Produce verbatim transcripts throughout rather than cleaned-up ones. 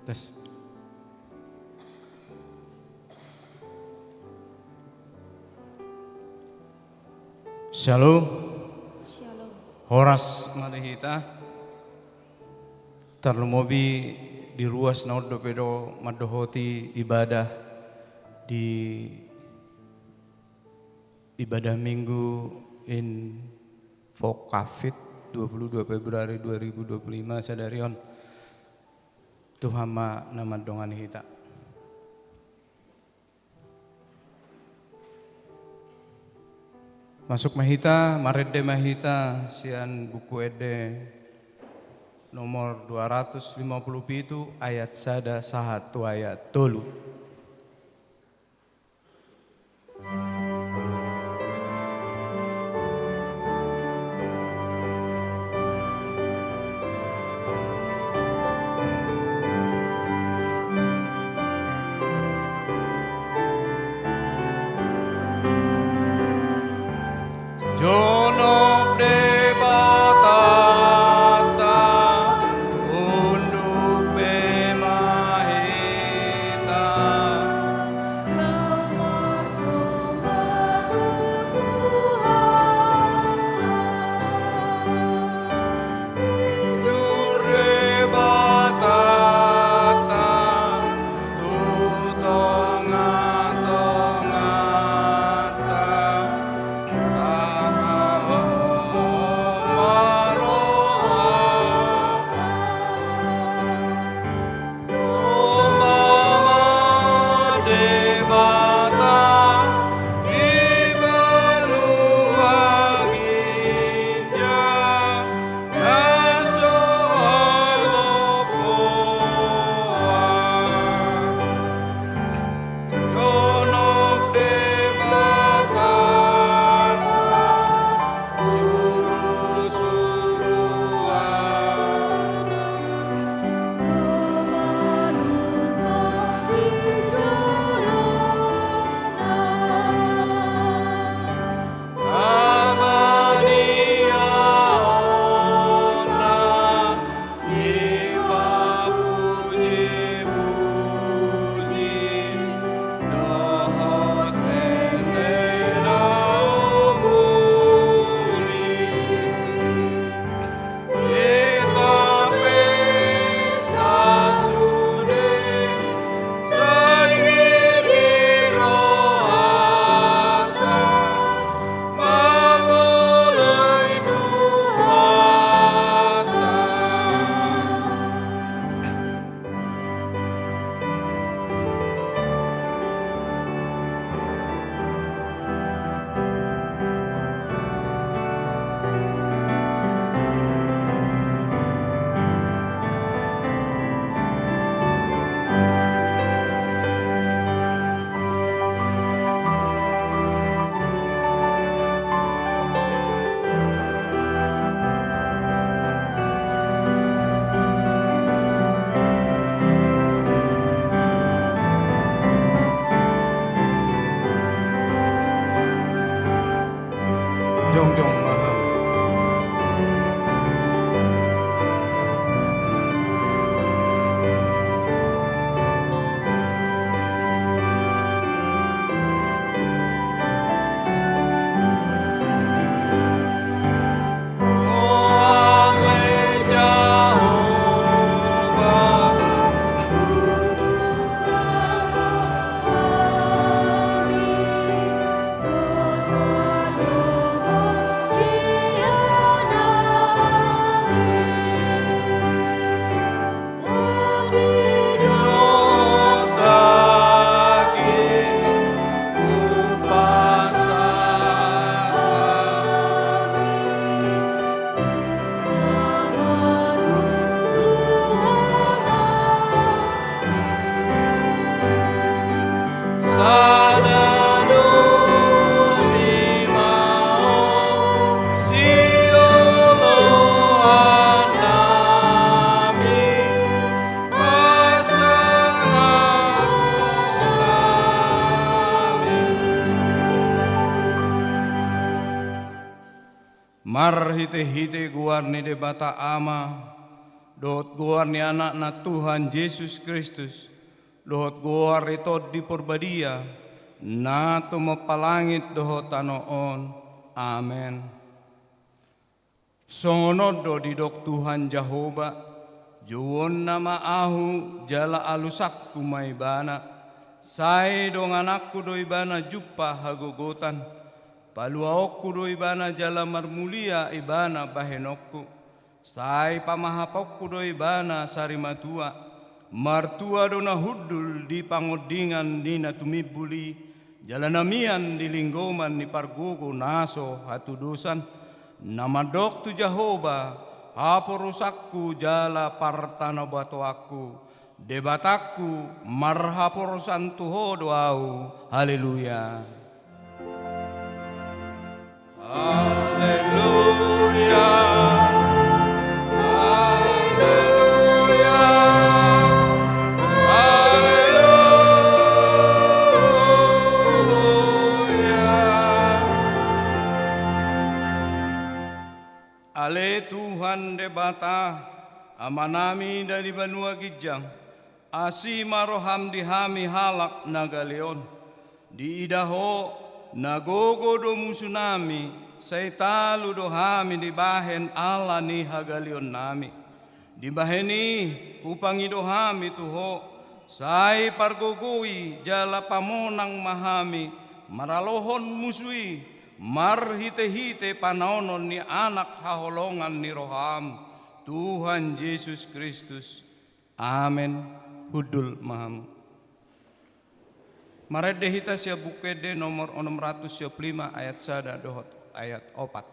Tes. Shalom. Shalom. Horas ma di hita. Tarlumobi di ruas na on dope do mandohoti ibadah di ibadah Minggu in Vokafit, dua puluh dua Februari dua ribu dua puluh lima sadari on. Tuhan ma na mandongani hita. Masuk ma hita, marende ma hita sian Buku Ende nomor dua ratus lima puluh pitu, ayat sada sahat tu ayat tolu. Jonok Debatanta, unduk pe ma hita. Jur Debatanta tu tonga-tonganta. Jonok Debata suru-suruan. Abadiaonna dipapuji-puji dohot ende na umuli. Hita pe sasude sai girgir rohanta mangoloi Tuhanta. Jongjong ma hamu. Sada do i ma on sioloannami, pasangaponami. Marhitehite goar ni Debata Ama, dohot goar ni Anakna Tuhan Jesus Kristus, dohot goar ni Tondi Porbadia, na tumompa langit dohot tano on. Amen. Songon on do didok Tuhan Jahowa: Jouonna ma Ahu jala alusangku ma Ibana, sai donganangku do Ibana jumpang hagogotan. Paluaonku do Ibana jala marmulia Ibana bahenonku. Sai pamahaponku do Ibana sarimatua. Martua do na hundul di pangondingan ni na tumimbul i, jala na mian di linggoman ni pargogo na so hatudosan. Na mandok tu Jahowa, haporusangku jala partanobatoanku, Debatangku, marhaporusan tu Ho do ahu. Haleluya. Haleluya. Haleluya. Haleluya. Ale Tuhan Debata, Amanami na di banua ginjang, asi ma roham di hami halak na gale on. Diida Ho, na gogo do musunami, sai talu do hami dibahen ala ni hagaleonnami. Dibahen i, hupangido hami tu Ho, sai pargogoi jala pamonang ma hami maralohon musu i, marhitehite panaonon ni Anak haholongan ni roham, Tuhan Jesus Kristus. Amen. Hundul ma hamu. Marende hita sian Buku Ende nomor onom ratus sia pulu lima, ayat sada dohot ayat opat.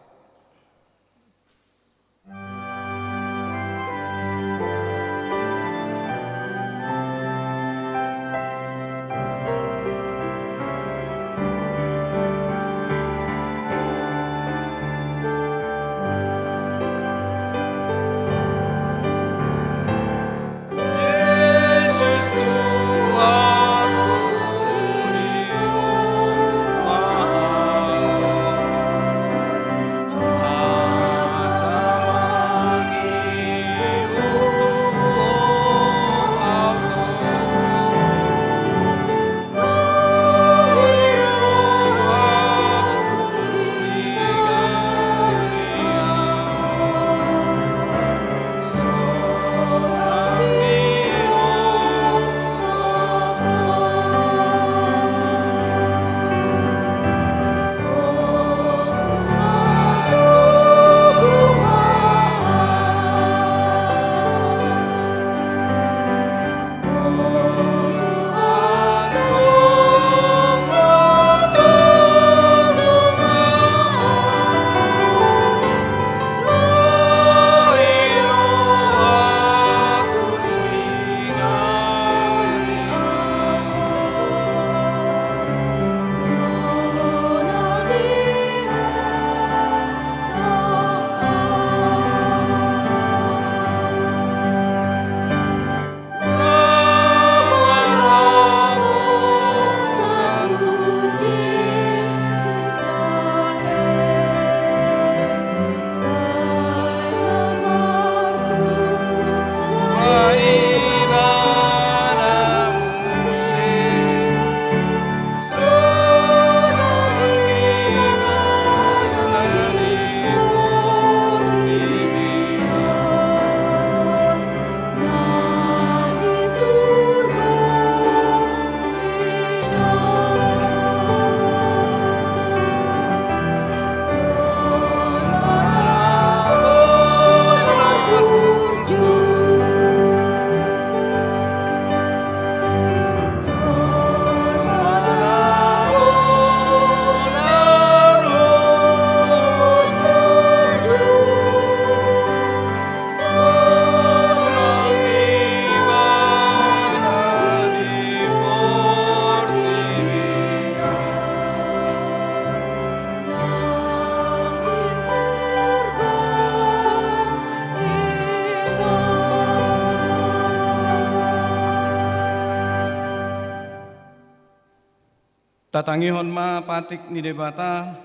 Tatangihon ma patik ni Debata,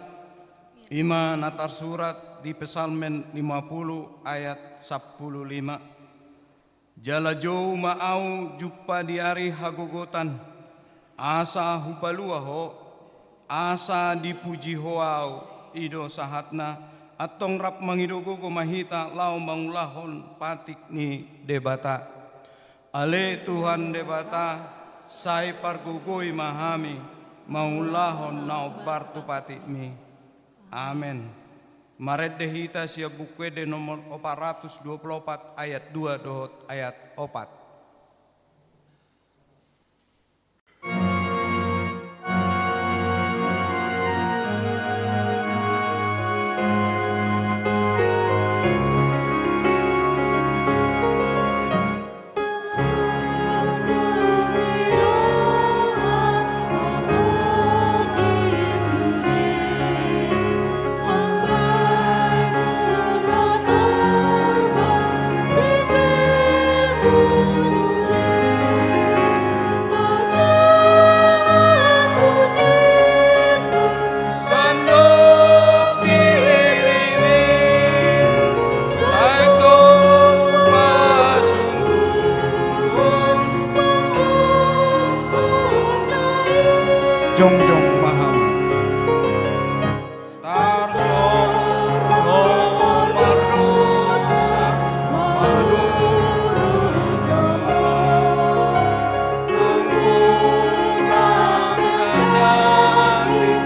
i ma na tarsurat di Psalmen lima pulu ayat sampulu lima. Jala jou ma ahu jumpa di ari hagogotan, asa hupalua ho, asa dipuji ho ahu. I do sahatna. Antong rap mangido gogo ma hita laho mangulahon patik ni Debata. Ale Tuhan Debata, sai pargogoi ma hami mangulahon na hombar tu patikmi. Amen. Marende hita sian Buku Ende nomor opat ratus dua puluh opat, ayat dua dohot ayat opat. Sandok dirimi, sai tung pasungkun. Jongjong ma hamu. Tarsohot ho mardosa manurut na, tunggu nang dati.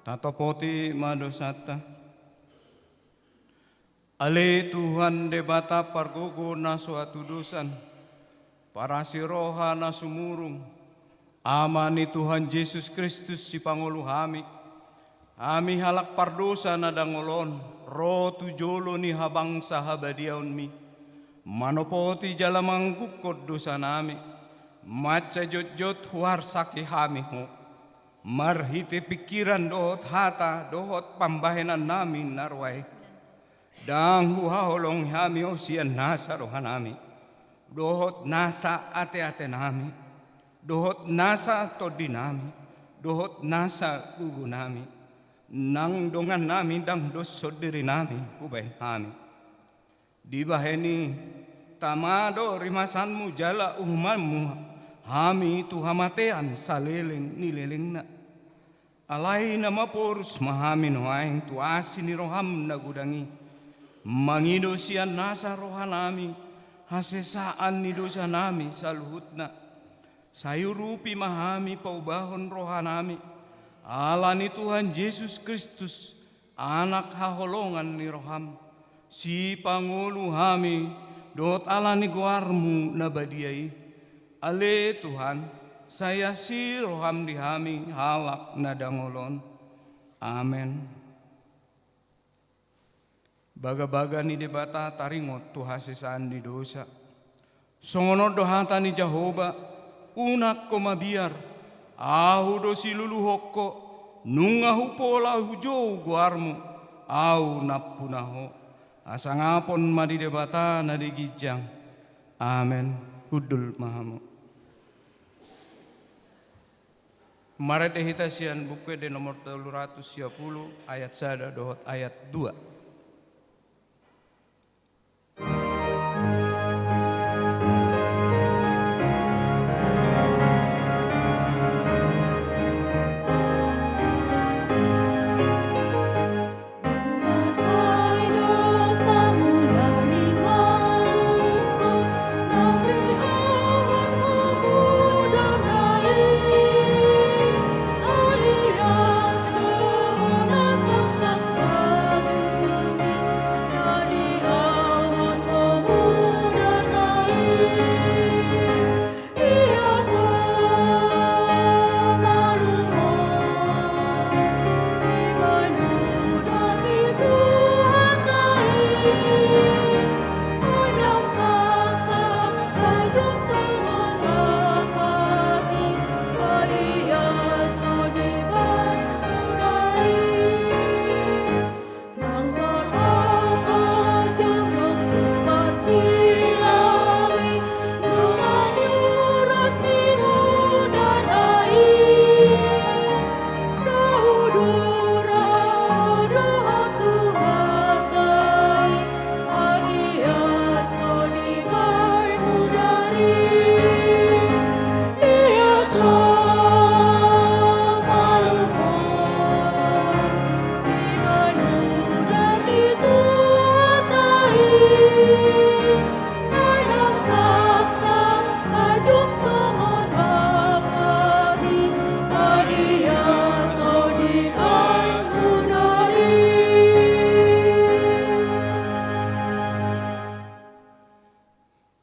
Tatopoti ma dosanta. Ale Tuhan Debata pargogo na so hatudosan, parasi roha na sumurung, Ama ni Tuhan Jesus Kristus sipangolu hami, hami halak pardosa na dangol on, ro tu jolo ni habangsa habadiaonmi, manopoti jala manganggungkon dosanami, mansai jotjot huarsaki hami ho, marhite pingkiran dohot hata dohot pambahenannami na roa i. Ndang huhaholongi hami ho sian nasa rohanami, dohot nasa ateatenami, dohot nasa tondinami, dohot nasa gogonami, nang dongannami ndang dos sondirinami hubahen hami. Dibahen i, tama do rimasanmu jala uhumanmu hami tu hamatean saleleng ni lelengna. Alai na maporus ma hami nuaeng tu asi ni roham na godang i, mangido sian nasa rohanami hasesaan ni dosanami saluhutna. Sai urupi ma hami paubahon rohanami, ala ni Tuhan Jesus Kristus, Anak haholongan ni roham, sipangolu hami, dohot ala ni goarmu na badia i. Ale Tuhan, sai asi roham di hami halak na dangol on. Amen. Bagabaga ni Debata taringot tu hasesaan ni dosa. Songon on do hata ni Jahowa: Unang ho mabiar, Ahu do siluluhon ho, nunga hupola hujou goarmu, Ahu nampuna ho. Hasangapon ma di Debata na di ginjang. Amen. Hundul ma hamu. Marende hita sian Buku Ende nomor tolu ratus sia pulu, ayat sada dohot ayat dua.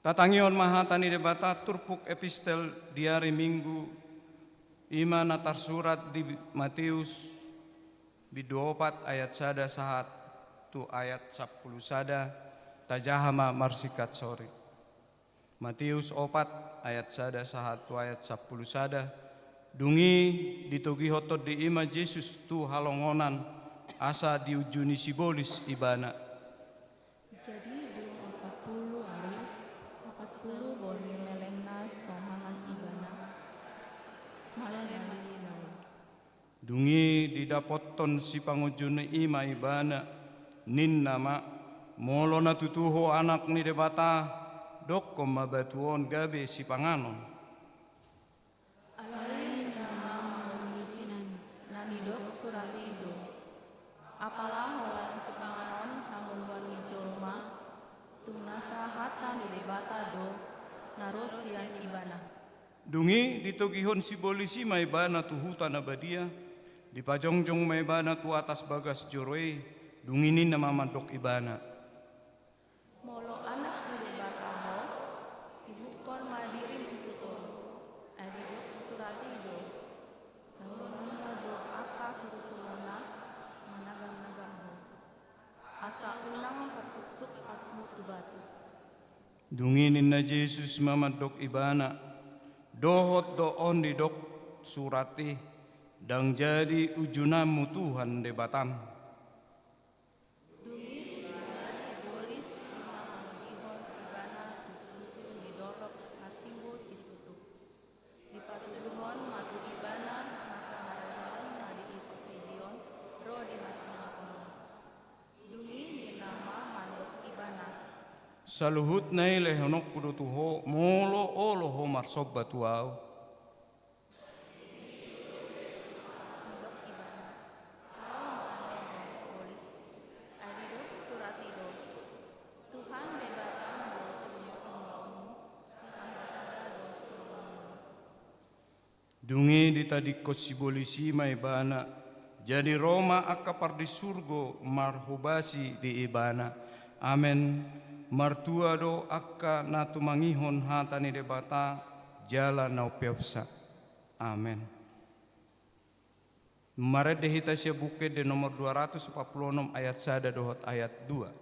Tatangihon ma hata ni Debata turpuk epistel di ari Minggu, i ma na tarsurat di Mateus, bindu opat ayat sada sahat tu ayat sampulu sada, tajaha ma marsingkat sori. Mateus opat ayat sada sahat tu ayat sampulu sada. Dung i ditogihon Tondi i ma Jesus tu halongonan, asa diunjuni sibolis ibana. Jadi dung opat pulu ari, opat pulu borngin lelengna so mangan ibana. Male ma di na i. Dung i didapothon sipangunjuni i ma ibana, ninna ma: Molo na tutu ho Anak ni Debata, dokkon ma batu on gabe sipanganon. Alai ninna ma mangolu sian i: Na nidok surat i do: Apala holan sipanganon hangoluan ni jolma, tung nasa hata ni Debata do na ro sian ibana. Dung i ditogihon sibolis i ma ibana tu huta na badia, dipajongjong ma ibana tu atas bagas joro i, dung i ninna ma mandok ibana: Molo Anak ni Debata ho, ihuthon ma dirim tu toru, ai didok surat i do: Hangoluan ma do angka surusuruna managamnagam ho. Asa unang tartuktuk patmu tu batu. Dung i ninna Jesus ma mandok ibana: Dohot do on didok surat i: Ndang jadi unjunanmu Tuhan Debatam. Dung i dipaboa sibolis i ma manogihon ibana tu pusur ni dolok na timbo situtu. Dipatuduhon ma tu ibana nasa harajaon na di ipanghibion ro di hasangapon on. Dung i ninna ma mandok ibana: Saluhutna i lehononku do tu ho, molo olo ho marsomba tu ahu. Mandok ibana: Ahu ma na sibolis. Ai didok surat i do: Tuhan Debatam do sinuanuaonmu, sasada do sinuanmu. Dung i ditadingkon sibolis i ma ibana, jadi ro ma angka pardisurgo marhobasi di ibana. Amen. Martua do angka na tumangihon hata ni Debata jala na umpeopsa. Amen. Marende hita sian Buku Ende nomor dua ratus opat pulu onom ayat sada dohot ayat dua.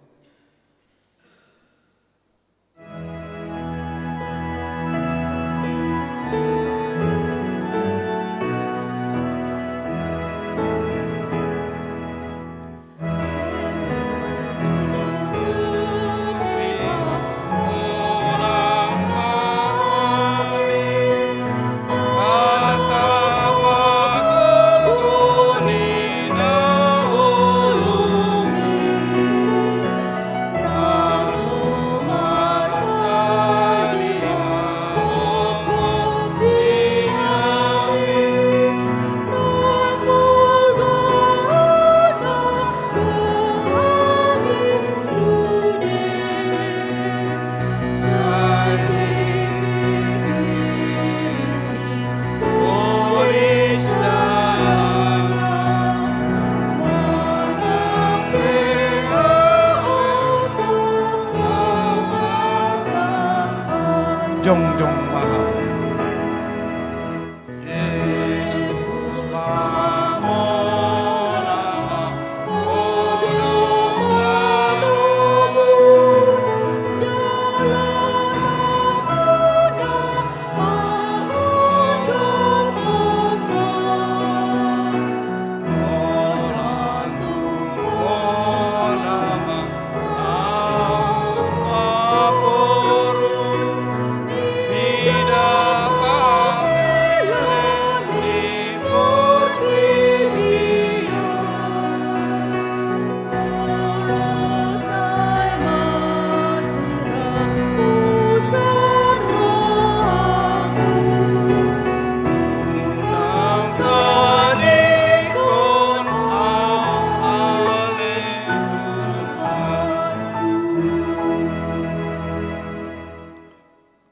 Jongjong ma hamu.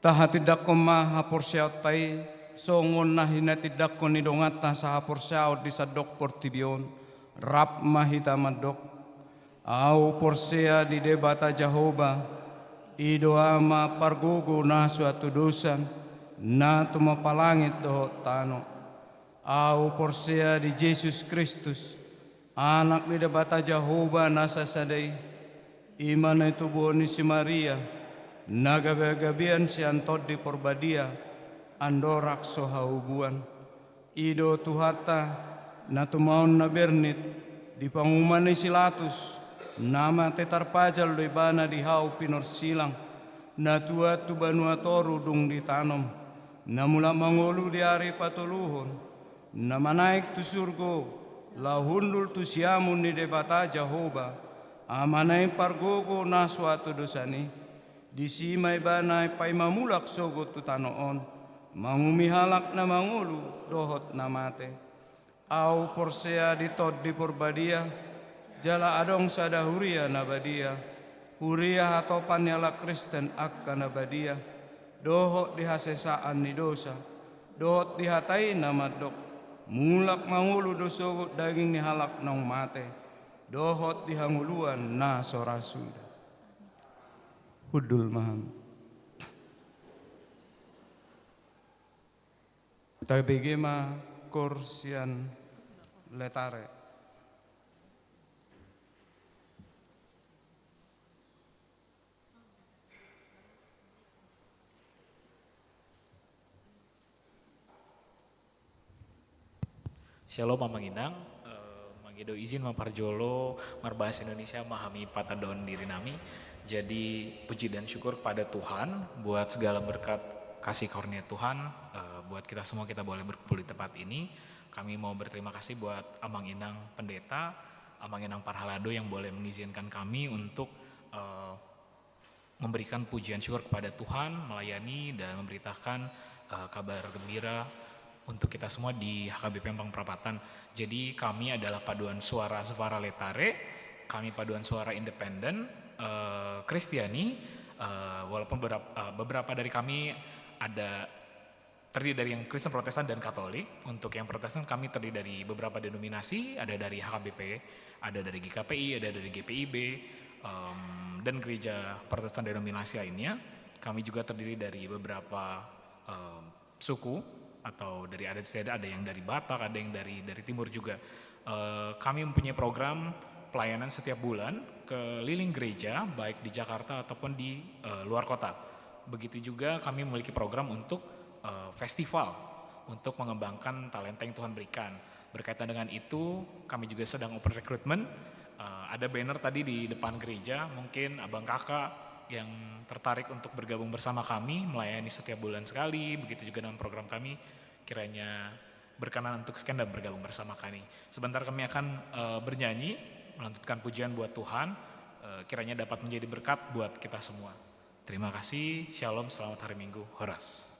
Tahatindangkon ma haporseaonta i, songon na hinatindangkon ni donganta sahaporseaon di sandok portibi on. Rap ma hita mandok: Ahu porsea di Debata Jahowa, I do Ama pargogo na so hatudosan, na tumompa langit dohot tano. Ahu porsea di Jesus Kristus, Anak ni Debata Jahowa na sasada i, i ma na itubuhon ni si Maria, na gabe-gabean sian Tondi Porbadia, andorang so haubuan. I do Tuhanta, na tumaon na bernit, di panguhuman ni si Latus, na mate tarpajal do ibana di hau pinorsilang, na tuat tu banua toru dung ditanom, na mulak mangolu di ari patoluhon, na manaek tu surgo, laho hundul tu siamun ni Debata Jahowa, Amana i pargogo na so hatudosan i, disi ma ibana paima mulak sogot tu tano on, manguhumi halak na mangolu dohot na mate. Ahu porsea di Tondi Porbadia, jala adong sada huria na badia, huria hatopan ni halak Kristen angka na badia, dohot di hasesaan ni dosa, dohot di hata i na mandok, mulak mangolu do sogot daging ni halak naung mate, dohot di hangoluan na so ra suda. Hundul ma hamu. Tabege ma koor sian Laetare. Syalom Amang Inang. Eh, mangido izin ma parjolo marbahasa Indonesia ma hami patandaon diri nami. Jadi, puji dan syukur kepada Tuhan buat segala berkat kasih karunia Tuhan, eh, buat kita semua kita boleh berkumpul di tempat ini. Kami mau berterima kasih buat Amang Inang Pendeta, Amang Inang Parhalado yang boleh mengizinkan kami untuk, eh, memberikan pujian syukur kepada Tuhan, melayani dan memberitakan, eh, kabar gembira untuk kita semua di H K B P Empang Prapatan. Jadi, kami adalah paduan suara Suara Laetare, kami paduan suara independen, eh, Kristiani, eh, walaupun beberap-, eh, beberapa dari kami ada terdiri dari yang Kristen Protestan dan Katolik. Untuk yang Protestan, kami terdiri dari beberapa denominasi, ada dari H K B P, ada dari G K P I, ada dari G P I B, em, dan gereja Protestan denominasi lainnya. Kami juga terdiri dari beberapa, em, suku, atau dari adat istiadat, ada yang dari Batak, ada yang dari, dari timur juga. Eh, kami mempunyai program pelayanan setiap bulan keliling gereja, baik di Jakarta ataupun di, eh, luar kota. Begitu juga kami memiliki program untuk, eh, festival, untuk mengembangkan talenta yang Tuhan berikan. Berkaitan dengan itu, kami juga sedang open recruitment. Eh, ada banner tadi di depan gereja, mungkin abang kakak yang tertarik untuk bergabung bersama kami, melayani setiap bulan sekali, begitu juga dengan program kami, kiranya berkenan untuk stand up bergabung bersama kami. Sebentar kami akan, eh, bernyanyi, melantunkan pujian buat Tuhan, eh, kiranya dapat menjadi berkat buat kita semua. Terima kasih, shalom, selamat hari Minggu, horas.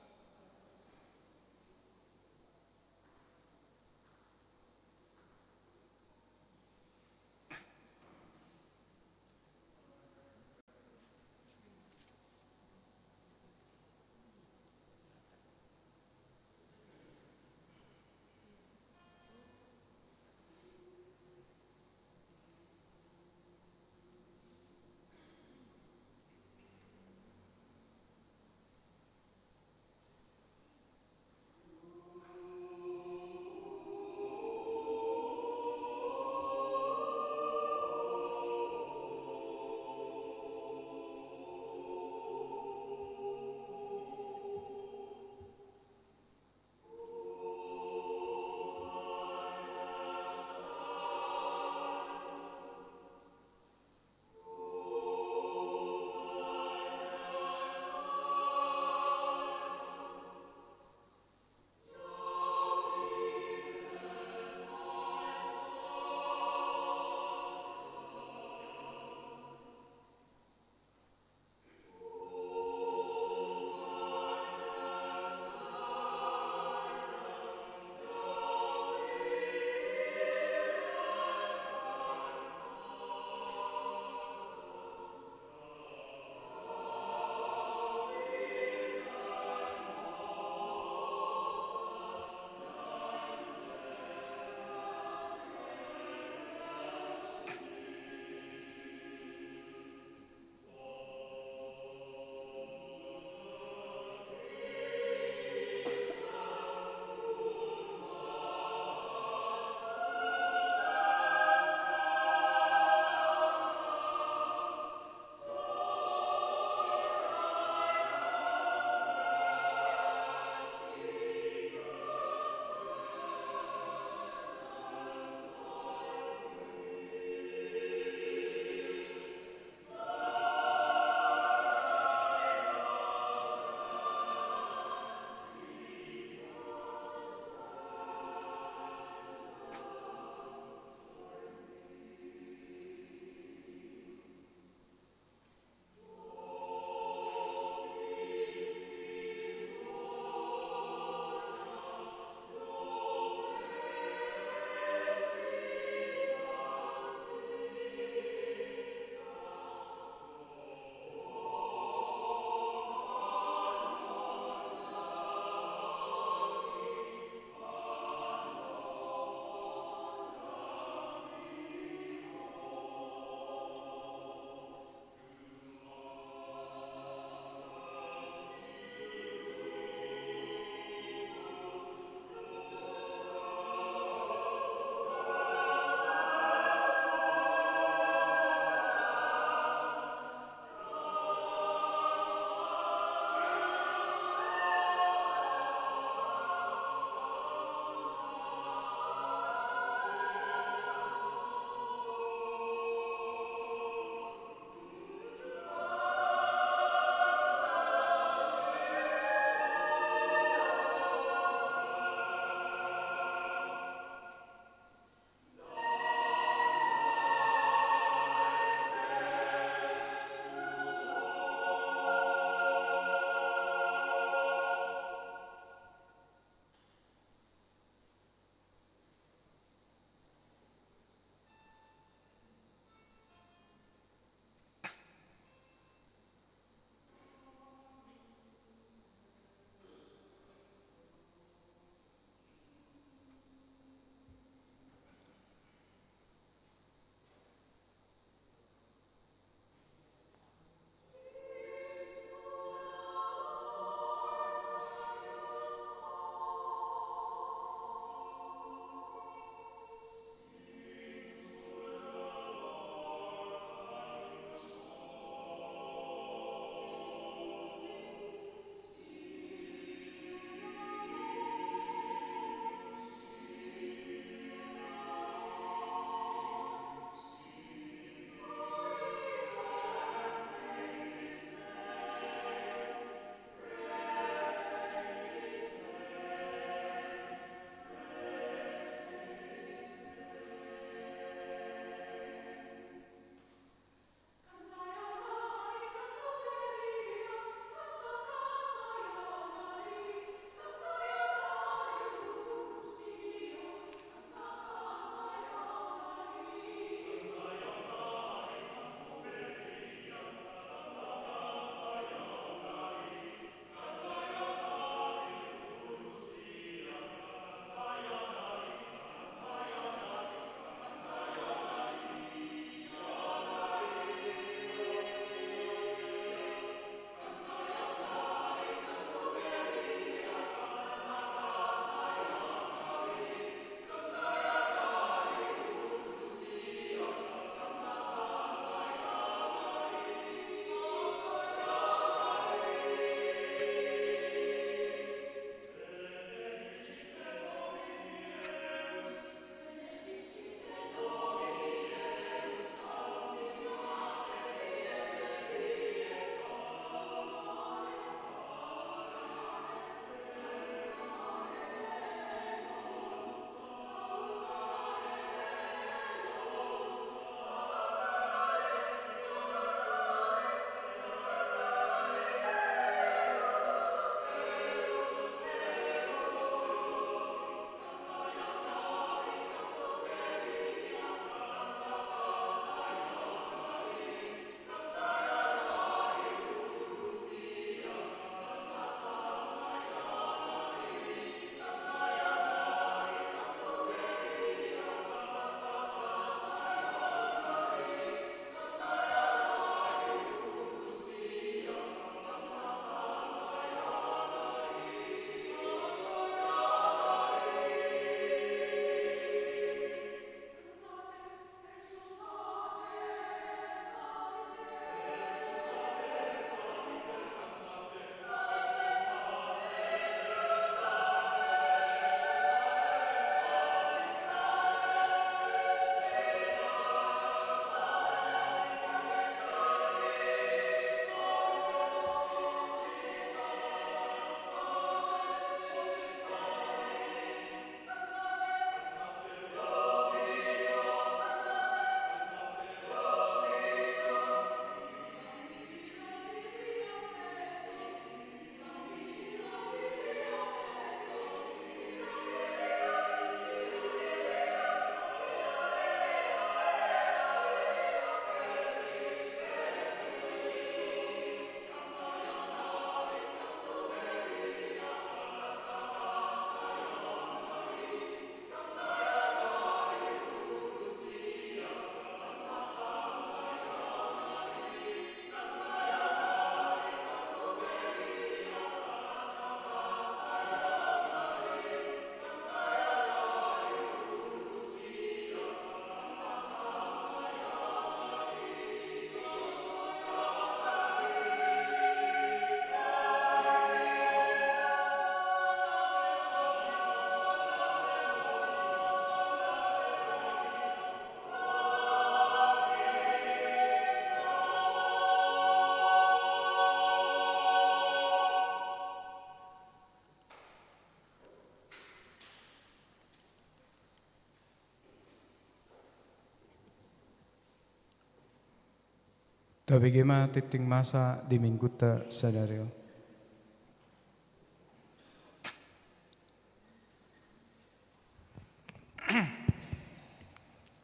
Tabege ma tingting masa di minggunta sadari on.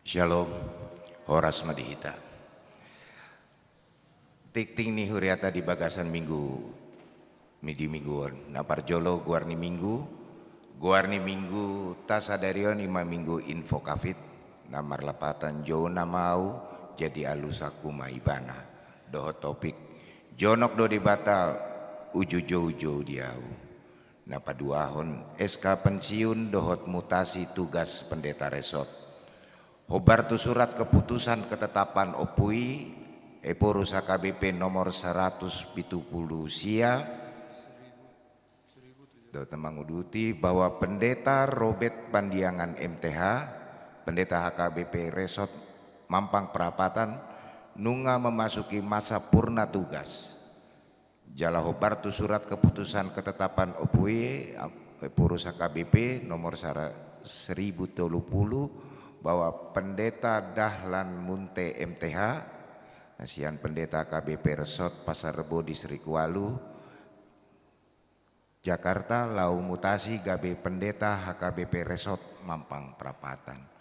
Shalom, horas ma di hita. Tingting ni huriata di bagasan minggu, di minggu on. Na parjolo goar ni minggu, goar ni minggunta sadari on i ma minggu Info Covid, na marlapatan jouna ma au, jadi alusanku ma ibana. Dohot topik, jonok do Debata uju joujou di au. Na paduahon, S K pensiun dohot mutasi tugas pendeta resort. Hombar tu surat keputusan ketetapan ompu i, Ephorus H K B P nomor saratus pitu pulu sia, dohot na manguduti bahwa Pendeta Robert Pandiangan M T H, Pendeta H K B P Resort Mampang Prapatan, nunga memasuki masa purna tugas. Jala hombar tu surat keputusan ketetapan ompu i, Ephorus H K B P nomor sara-, seribu tolu pulu, bahwa Pendeta Dahlan Munte M T H, na sian Pendeta H K B P Resort Pasar Rebo Distrik Walu, Jakarta, laho mutasi gabe Pendeta H K B P Resort Mampang Prapatan.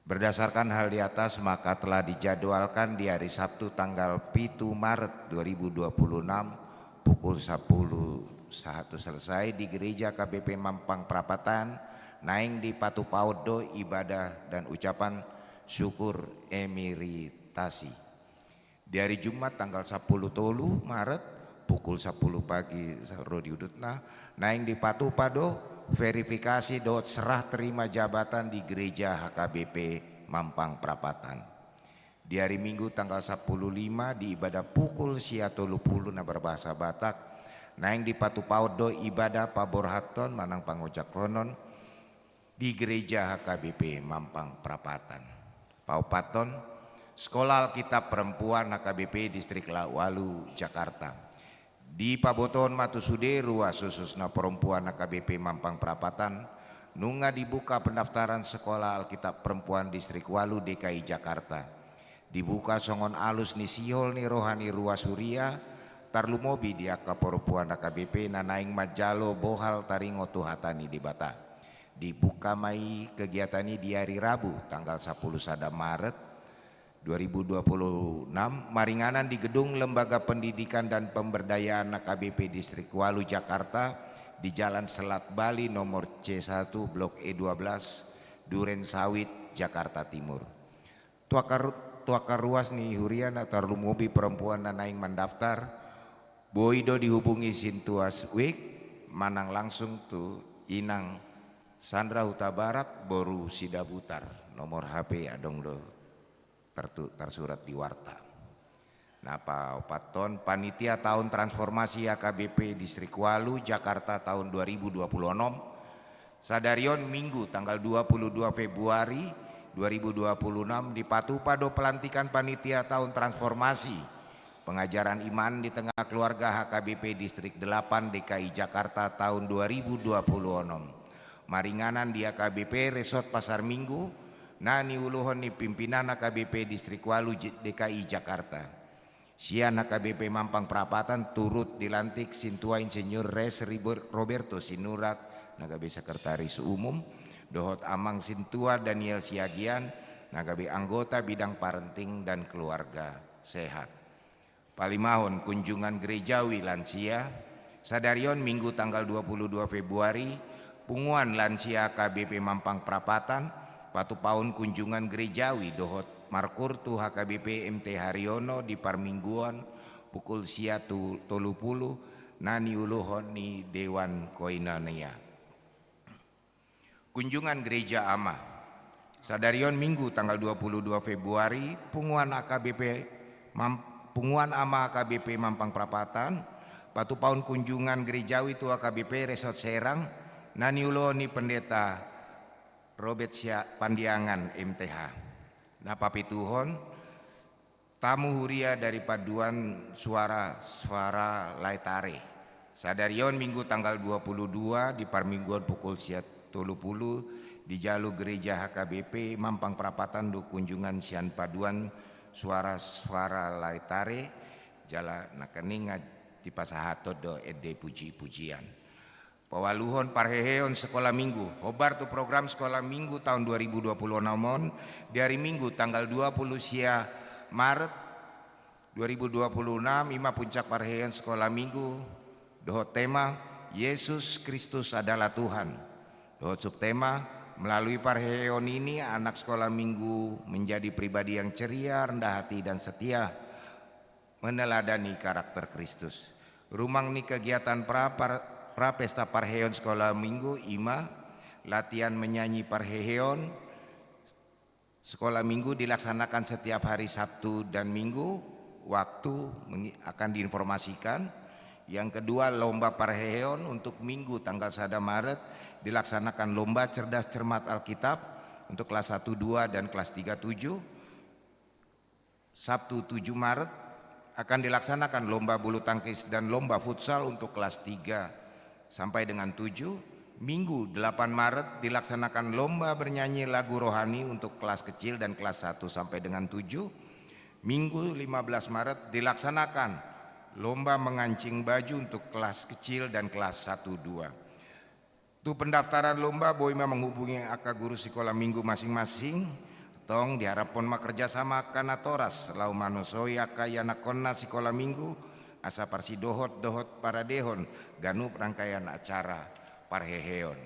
Berdasarkan hal di atas, maka telah dijadwalkan di hari Sabtu tanggal pitu Maret dua ribu dua puluh enam pukul sapuluh sahat tu selesai di Gereja H K B P Mampang Prapatan, naeng dipatupaon do ibadah dan ucapan syukur emeritasi. Di hari Jumat tanggal sapuluh tolu Maret, pukul sapuluh pagi ro di udutna, naeng dipatupa do verifikasi dohot serah terima jabatan di Gereja H K B P Mampang Prapatan. Di hari Minggu tanggal sapuluh lima di ibadah pukul sia tolu pulu na berbahasa Batak, naeng dipatupaon do ibadah paborhathon manang pangojak honon, di Gereja H K B P Mampang Prapatan. Paopathon, Sekolah Alkitab Perempuan H K B P Distrik La-, Walu, Jakarta. Dipabotohon ma tu sude ruas khususna perempuan H K B P Mampang Prapatan, nunga dibuka pendaftaran Sekolah Alkitab Perempuan Distrik Walu D K I Jakarta. Dibuka songon alus ni sihol ni roha ni ruas huria, tarlumobi di angka perempuan H K B P na naeng manjalo bohal taringot tu hata ni Debata. Dibuka ma i kegiatan i di ari Rabu, tanggal sapuluh sada Maret dua ribu dua puluh enam, maringanan di gedung Lembaga Pendidikan dan Pemberdayaan H K B P Distrik Walu Jakarta, di Jalan Selat Bali nomor C satu, Blok E dua belas, Duren Sawit, Jakarta Timur. Tu angka ru-, tu angka ruas ni huria na tarlumobi perempuan na naeng mandaftar, boi do dihubungi Sintua Wik manang langsung tu Inang Sandra Hutabarat boru Sidabutar. Nomor H P adong do tartu-, tarsurat di warta. Na paopathon, Panitia Taon Transformasi H K B P Distrik Walu, Jakarta tahun dua ribu dua puluh enam. Sadari on Minggu tanggal dua puluh dua Februari dua ribu dua puluh enam dipatupa do pelantikan Panitia Taon Transformasi Pengajaran Iman di Tengah Keluarga H K B P Distrik delapan D K I Jakarta tahun dua ribu dua puluh enam. Maringanan di H K B P Resort Pasar Minggu, na niuluhon ni pimpinan H K B P Distrik Walu J-, D K I Jakarta. Sian H K B P Mampang Prapatan turut dilantik Sintua Insinyur Res Ribor-, Roberto Sinurat, na gabe Sekretaris Umum, dohot Amang Sintua Daniel Siagian, na gabe anggota bidang parenting dan keluarga sehat. Palimahon, kunjungan gerejawi lansia. Sadari on Minggu tanggal dua puluh dua Februari, punguan lansia H K B P Mampang Prapatan patupaon kunjungan gerejawi dohot markurtu H K B P M T Haryono di parmingguon pukul sia tu tolu pulu, na niuluhon ni Dewan Koinonia. Kunjungan Gereja Ama. Sadari on Minggu tanggal dua puluh dua Februari, punguan H K B P Mam-, punguan Ama H K B P Mampang Prapatan patupaon kunjungan gerejawi tu H K B P Resort Serang, na niuluhon ni Pendeta Robert Sia-, Pandiangan M T H. Na papituhon, tamu huria dari Paduan Suara Sfara Laetare. Sadari on Minggu tanggal dua puluh dua di parmingguon pukul sia tolu pulu di jalu Gereja H K B P Mampang Prapatan do kunjungan sian Paduan Suara-suara Laetare, jala nangkiningan dipasahathon do ende puji-pujian. Paualuhon parheheon sekolah minggu. Hombar tu program sekolah minggu tahun dua ribu dua puluh enam on, di hari Minggu tanggal dua puluh sia Maret dua ribu dua puluh enam, ima puncak parheheon sekolah minggu dohot tema Yesus Kristus Adalah Tuhan. Dohot subtema, melalui parheheon ini anak sekolah minggu menjadi pribadi yang ceria, rendah hati dan setia, meneladani karakter Kristus. Rumang ni kegiatan pra, par, pra pesta parheheon sekolah minggu ima latihan menyanyi parheheon. Sekolah minggu dilaksanakan setiap hari Sabtu dan Minggu, waktu mengi-, akan diinformasikan. Yang kedua, lomba parheheon untuk Minggu tanggal sada Maret dilaksanakan lomba cerdas cermat Alkitab untuk kelas satu dua dan kelas tiga tujuh. Sabtu tujuh Maret akan dilaksanakan lomba bulu tangkis dan lomba futsal untuk kelas tiga sampai dengan tujuh. Minggu delapan Maret dilaksanakan lomba bernyanyi lagu rohani untuk kelas kecil dan kelas satu sampai dengan tujuh. Minggu lima belas Maret dilaksanakan lomba mengancing baju untuk kelas kecil dan kelas satu dua. Tu pendaftaran lomba boi ma menghubungi angka guru sekolah minggu masing-masing. Tong diharaphon ma kerjasama angka natoras laho manosoi angka ianakhonna sekolah minggu asa parsidohot dohot paradehon ganup rangkaian acara parheheon.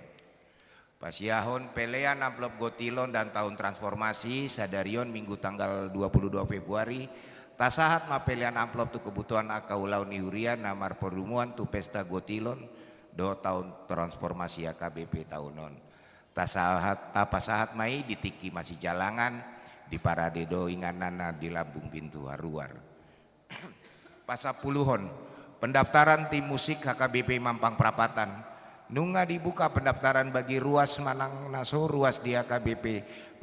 Pasiahon pelean amplop gotilon dan tahun transformasi sadari on Minggu tanggal dua puluh dua Februari. Tasahat ma pelean amplop tu kebutuhan angka ulaon ni huria na marparumuan tu pesta gotilon dohot tahun transformasi H K B P tahun on. Tasahat, tapasahat ma i di tingki masijalangan, di parade do ingananna di lambung pintu haruar. Pasampuluhon, pendaftaran tim musik H K B P Mampang Prapatan. Nunga dibuka pendaftaran bagi ruas manang na so ruas di H K B P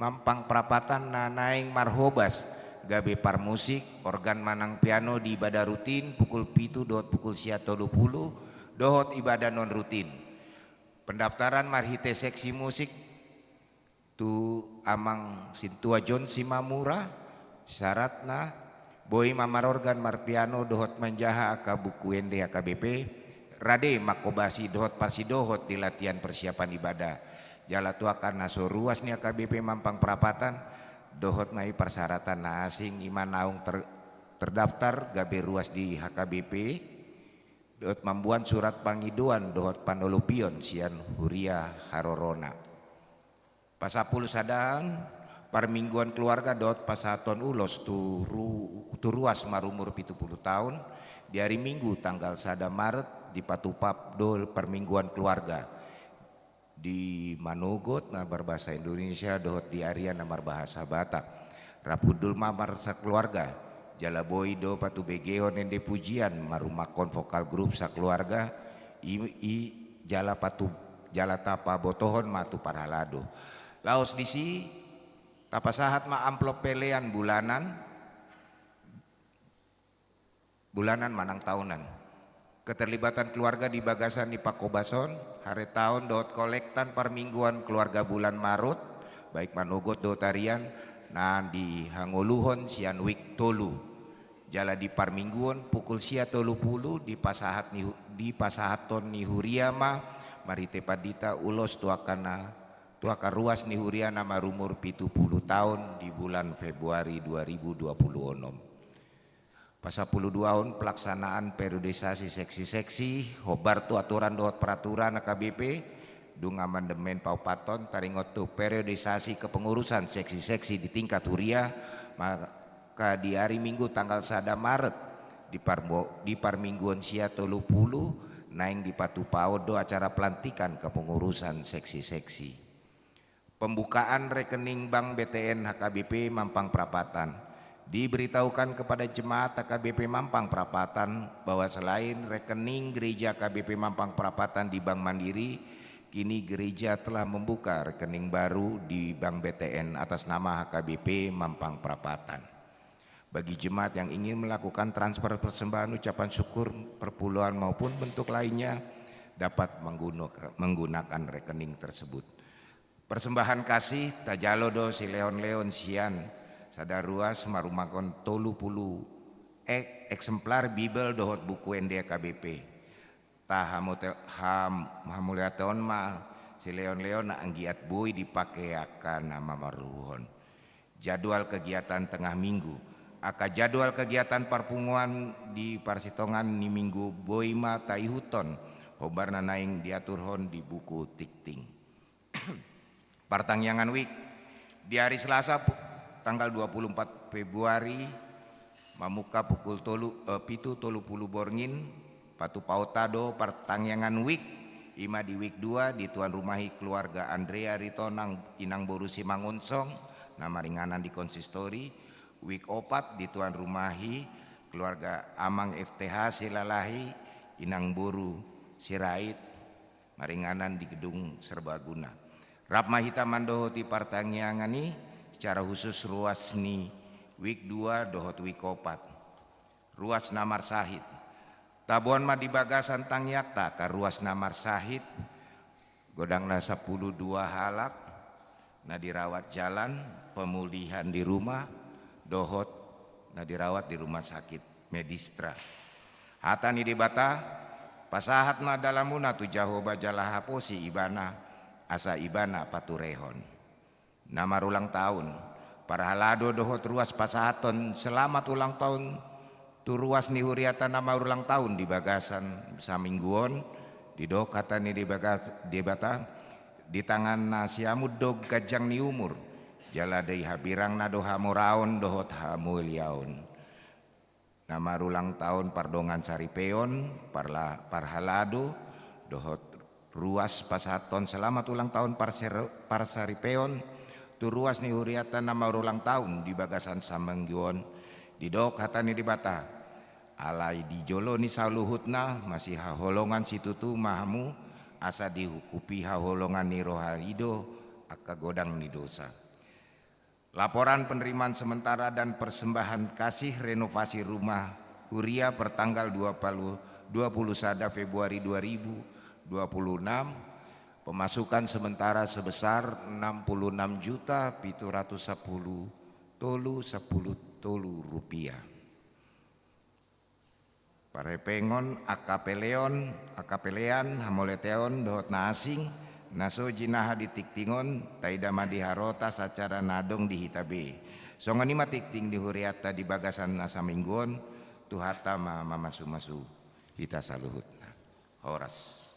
Mampang Prapatan na naeng marhobas gabe parmusik, organ manang piano di ibadah rutin pukul pitu dohot pukul sia tolu pulu, dohot ibadah non rutin. Pendaftaran marhite seksi musik tu Amang Sintua John Simamura. Syaratna, boi ma marorgan marpiano dohot manjaha angka buku ende H K B P, rade manghobasi dohot parsidohot di latihan persiapan ibadah. Jala tu angka na so ruas ni H K B P Mampang Prapatan, dohot ma i persyaratan na asing, ima naung ter-, terdaftar gabe ruas di H K B P, dohot mamboan surat pangidoan dohot panolopion sian huria harorona. Pasampulu sadahon, parmingguan keluarga dohot pasahaton ulos tu ru-, tu ruas marumur pitu pulu taon, di hari Minggu tanggal sada Maret dipatupa do parmingguan keluarga. Di Manogot na marbahasa Indonesia dohot di Arian na marbahasa Batak. Rap hundul ma marsakeluarga, jala boi do patubegehon ende pujian marumakhon vokal grup sakeluarga i, i jala patu-, jala tapabotohon ma tu parhalado. Laos disi tapasahat ma amplop pelean bulanan, bulanan manang taonan. Keterlibatan keluarga di bagasan ni panghobason, haretaon dohot kolektan parmingguan keluarga bulan Maret, baik Manogot dohot Arian, na dihangoluhon sian wijk tolu. Jala di parmingguon pukul sia tolu pulu dipasahat ni hu-, dipasahathon ni huria ma marhite pandita ulos tu angka na, tu angka ruas ni huria na marumur pitu pulu taon di bulan Februari dua ribu dua pulu onom. Pasampulu duahon, pelaksanaan periodisasi seksi-seksi, hombar tu aturan dohot peraturan H K B P, dung amandemen paopathon, taringot tu periodisasi kepengurusan seksi-seksi di tingkat huria, maka di hari Minggu tanggal sada Maret, di parmo-, di parmingguon sia tolu pulu, naeng dipatupaon do acara pelantikan kepengurusan seksi-seksi. Pembukaan rekening bank B T N H K B P Mampang Prapatan. Diberitahukan kepada jemaat H K B P Mampang Prapatan bahwa selain rekening gereja H K B P Mampang Prapatan di Bank Mandiri, kini gereja telah membuka rekening baru di Bank B T N atas nama H K B P Mampang Prapatan. Bagi jemaat yang ingin melakukan transfer persembahan ucapan syukur, perpuluhan maupun bentuk lainnya, dapat mengguno-, menggunakan rekening tersebut. Persembahan kasih tajalo do silehon-lehon sian Sada ruas marumakhon tolu pulu ek-, eksemplar Bibel dohot buku ende H K B P. Ta hamote-, ham-, hamuliateon ma silehon-lehon anggiat boi dipake angka na mamarluhon. Jadwal kegiatan tengah minggu. Angka jadwal kegiatan parpunguan di parsitongaan ni minggu boi ma taihuthon, hombar na naeng diaturhon di buku tingting. Partangiangan wijk. Di ari Selasa, pu-, tanggal dua puluh empat Februari, mamungka pukul tolu, eh, pitu tolu pulu borngin, patupaonta do partangiangan wijk, i ma di wijk dua, dituan rumahi keluarga Andrea Ritonang, inang boru Simangunsong, na maringanan di konsistori, wijk opat, dituan rumahi keluarga Amang F T H Silalahi, inang boru Sirait, maringanan di gedung serbaguna. Rap ma hita mandohoti partangiangan i, secara khusus ruas ni wijk dua dohot wijk opat. Ruas na marsahit. Taboan ma di bagasan tangiangta angka ruas na marsahit, godangna sampulu dua halak, na dirawat jalan, pemulihan di rumah, dohot na dirawat di rumah sakit Medistra. Hata ni Debata, pasahat ma dalanmuna tu Jahowa jala haposi Ibana, asa Ibana paturehon. Na marulang tahun, parhalado dohot ruas pasahathon selamat ulang tahun, tu ruas ni huriata na marulang tahun di bagasan saminggu on, didok hata ni Debaga-, Debata, di tangan na siamun do ganjang ni umur, jala di habirangna do hamoraon dohot hamuliaon. Na marulang tahun pardongan saripeon, parla-, parhalado, dohot ruas pasahathon selamat ulang tahun parser-, parsaripeon, tu ruas ni huriata na marulang tahun di bagasan saminggu on, didok hata ni Debata, alai di jolo ni saluhutna masihaholongan situtu ma hamu, asa dihukupi haholongan ni roha i do angka godang ni dosa. Laporan penerimaan sementara dan persembahan kasih renovasi rumah huria pertanggal dua puluh, dua puluh sada Februari dua ribu dua puluh enam, pemasukan sementara sebesar enam puluh enam juta pitu ratus sepuluh tolu sepuluh tolu rupiah. Parhepengon, angka peleon, angka pelean, hamuliateon, dohot na asing, na so jinaha di tingting on, taida ma di harotas acara na adong di hita be. Songon i ma tingting ni huriata di bagasan na saminggu on, Tuhanta ma mamasumasu hita saluhutna. Horas.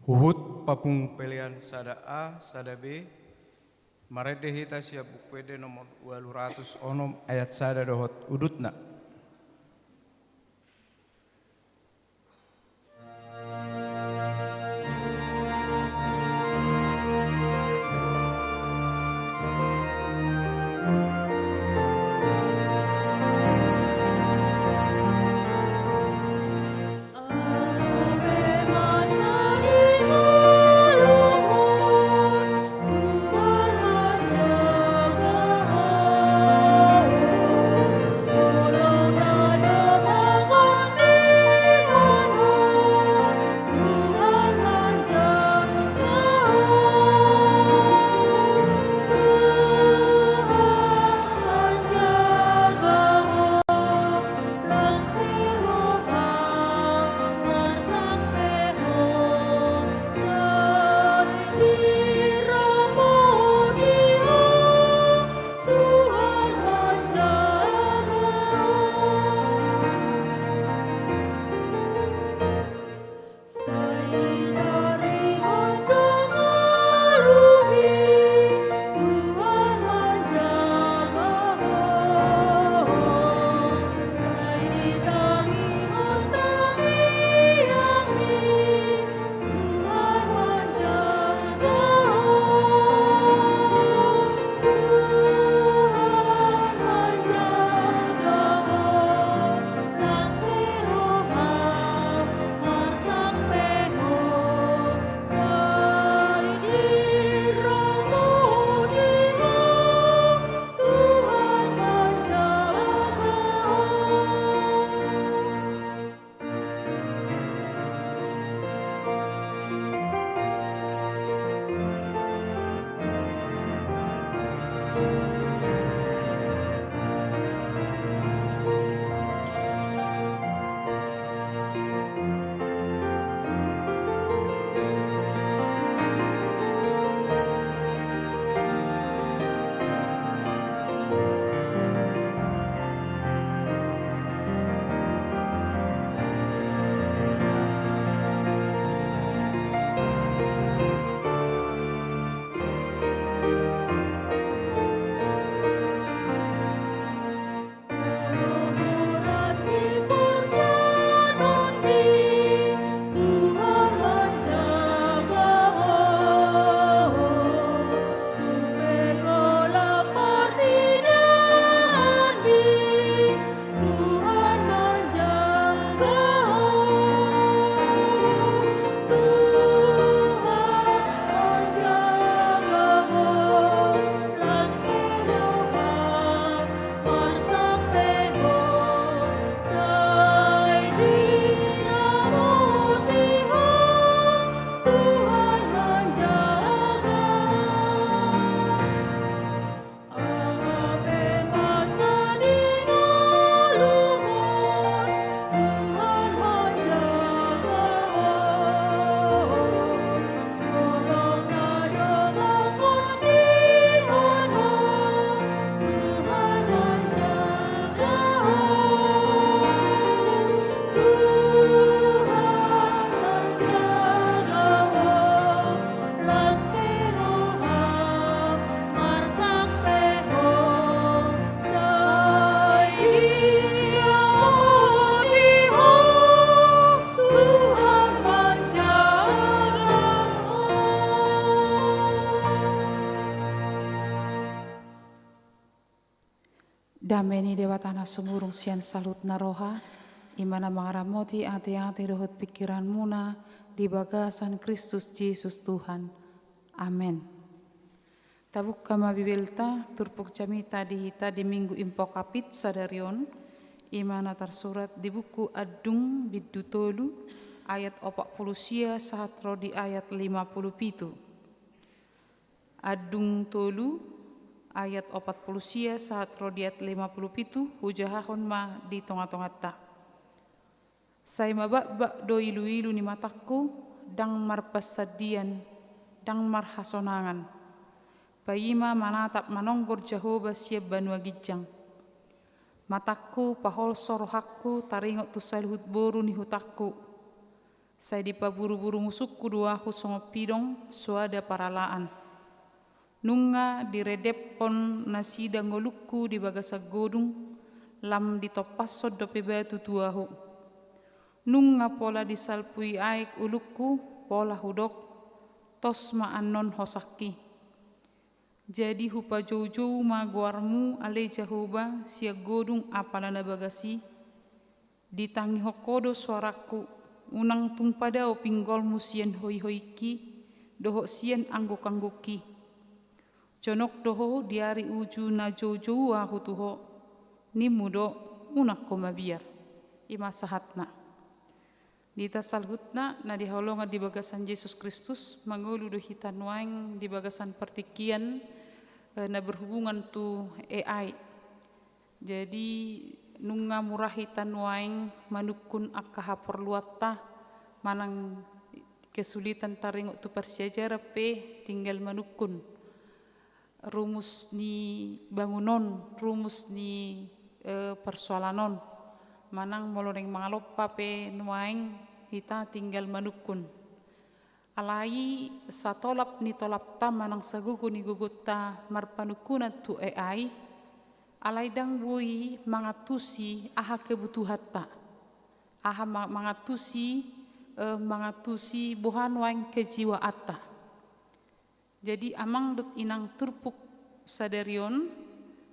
Huhut papungu pelean sada A, sada B, marende hita sian Buku Ende nomor ualu ratus onom ayat sada dohot udutna. Dame ni Debata na sumurung sian saluhutna roha, i ma na mangaramoti ateate dohot pingkiranmuna di bagasan Kristus Jesus Tuhan. Amen. Tabuka ma Bibelta, turpuk jamita di hita di Minggu Invocavit sadari on, i ma na tarsurat di buku Andung bindu tolu ayat opat pulu sia sahat ro di ayat lima pulu pitu. Andung tolu ayat opat pulu sia sahat ro di ayat lima pulu pitu, hujahahon ma di tongatonganta. Sai mabakbak do iluilu ni matangku, ndang marpansandian, ndang marhasonangan. Paima manatap manonggor Jahowa sian banua ginjang. Matangku paholso rohangku taringot tu saluhut boru ni hutangku. Sai dipaburuburu musungku do ahu songon pidong, soada paralaan. Nunga diredephon nasida ngolungku di bagasan godung, lam ditompashon dope batu tu ahu. Nunga pola disalpui aek ulungku, pola hudok, tos ma annon hosangki. Jadi hupajoujou ma goarmu ale Jahowa sian godung apala na bagas i. Ditangihon ho do soarangku, unang tung padao pinggolmu sian hoihoingki, dohot sian anggukanggukki. Jonok do ho di ari uju na joujou ahu tu ho, nimmu do, unang ho mabiar. I ma sahatna. Di hita saluhutna na dihaholongan di bagasan Jesus Kristus, mangolu do hita nuaeng di bagasan partingkian, eh, na berhubungan tu A I. Jadi, nunga mura hita nuaeng manungkun angka haporluanta, manang kesulitan taringot tu parsiajaran pe tinggal manungkun. Rumus ni bangun on, rumus ni, eh, parsoalan on. Manang molo naeng mangalompa pe nuaeng hita tinggal manungkun. Alai satolap ni tolapta manang sagogo ni gogonta marpanungkunan tu A I, alai ndang boi mangantusi aha kebutuhanta. Aha ma-, mangantusi, eh, mangantusi boha nuaeng kejiwaanta. Jadi amang dohot inang, turpuk sadari on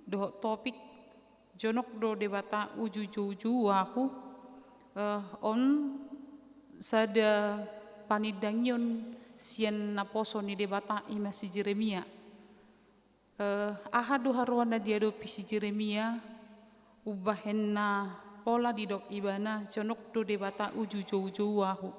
dohot topik jonok do Debata uju joujou ahu, eh, on sada panindangion sian naposo ni Debata, i ma si Jeremia. Eh, aha do haroa na diadopi si Jeremia, umbahen na pola didok ibana jonok do Debata uju joujou ahu.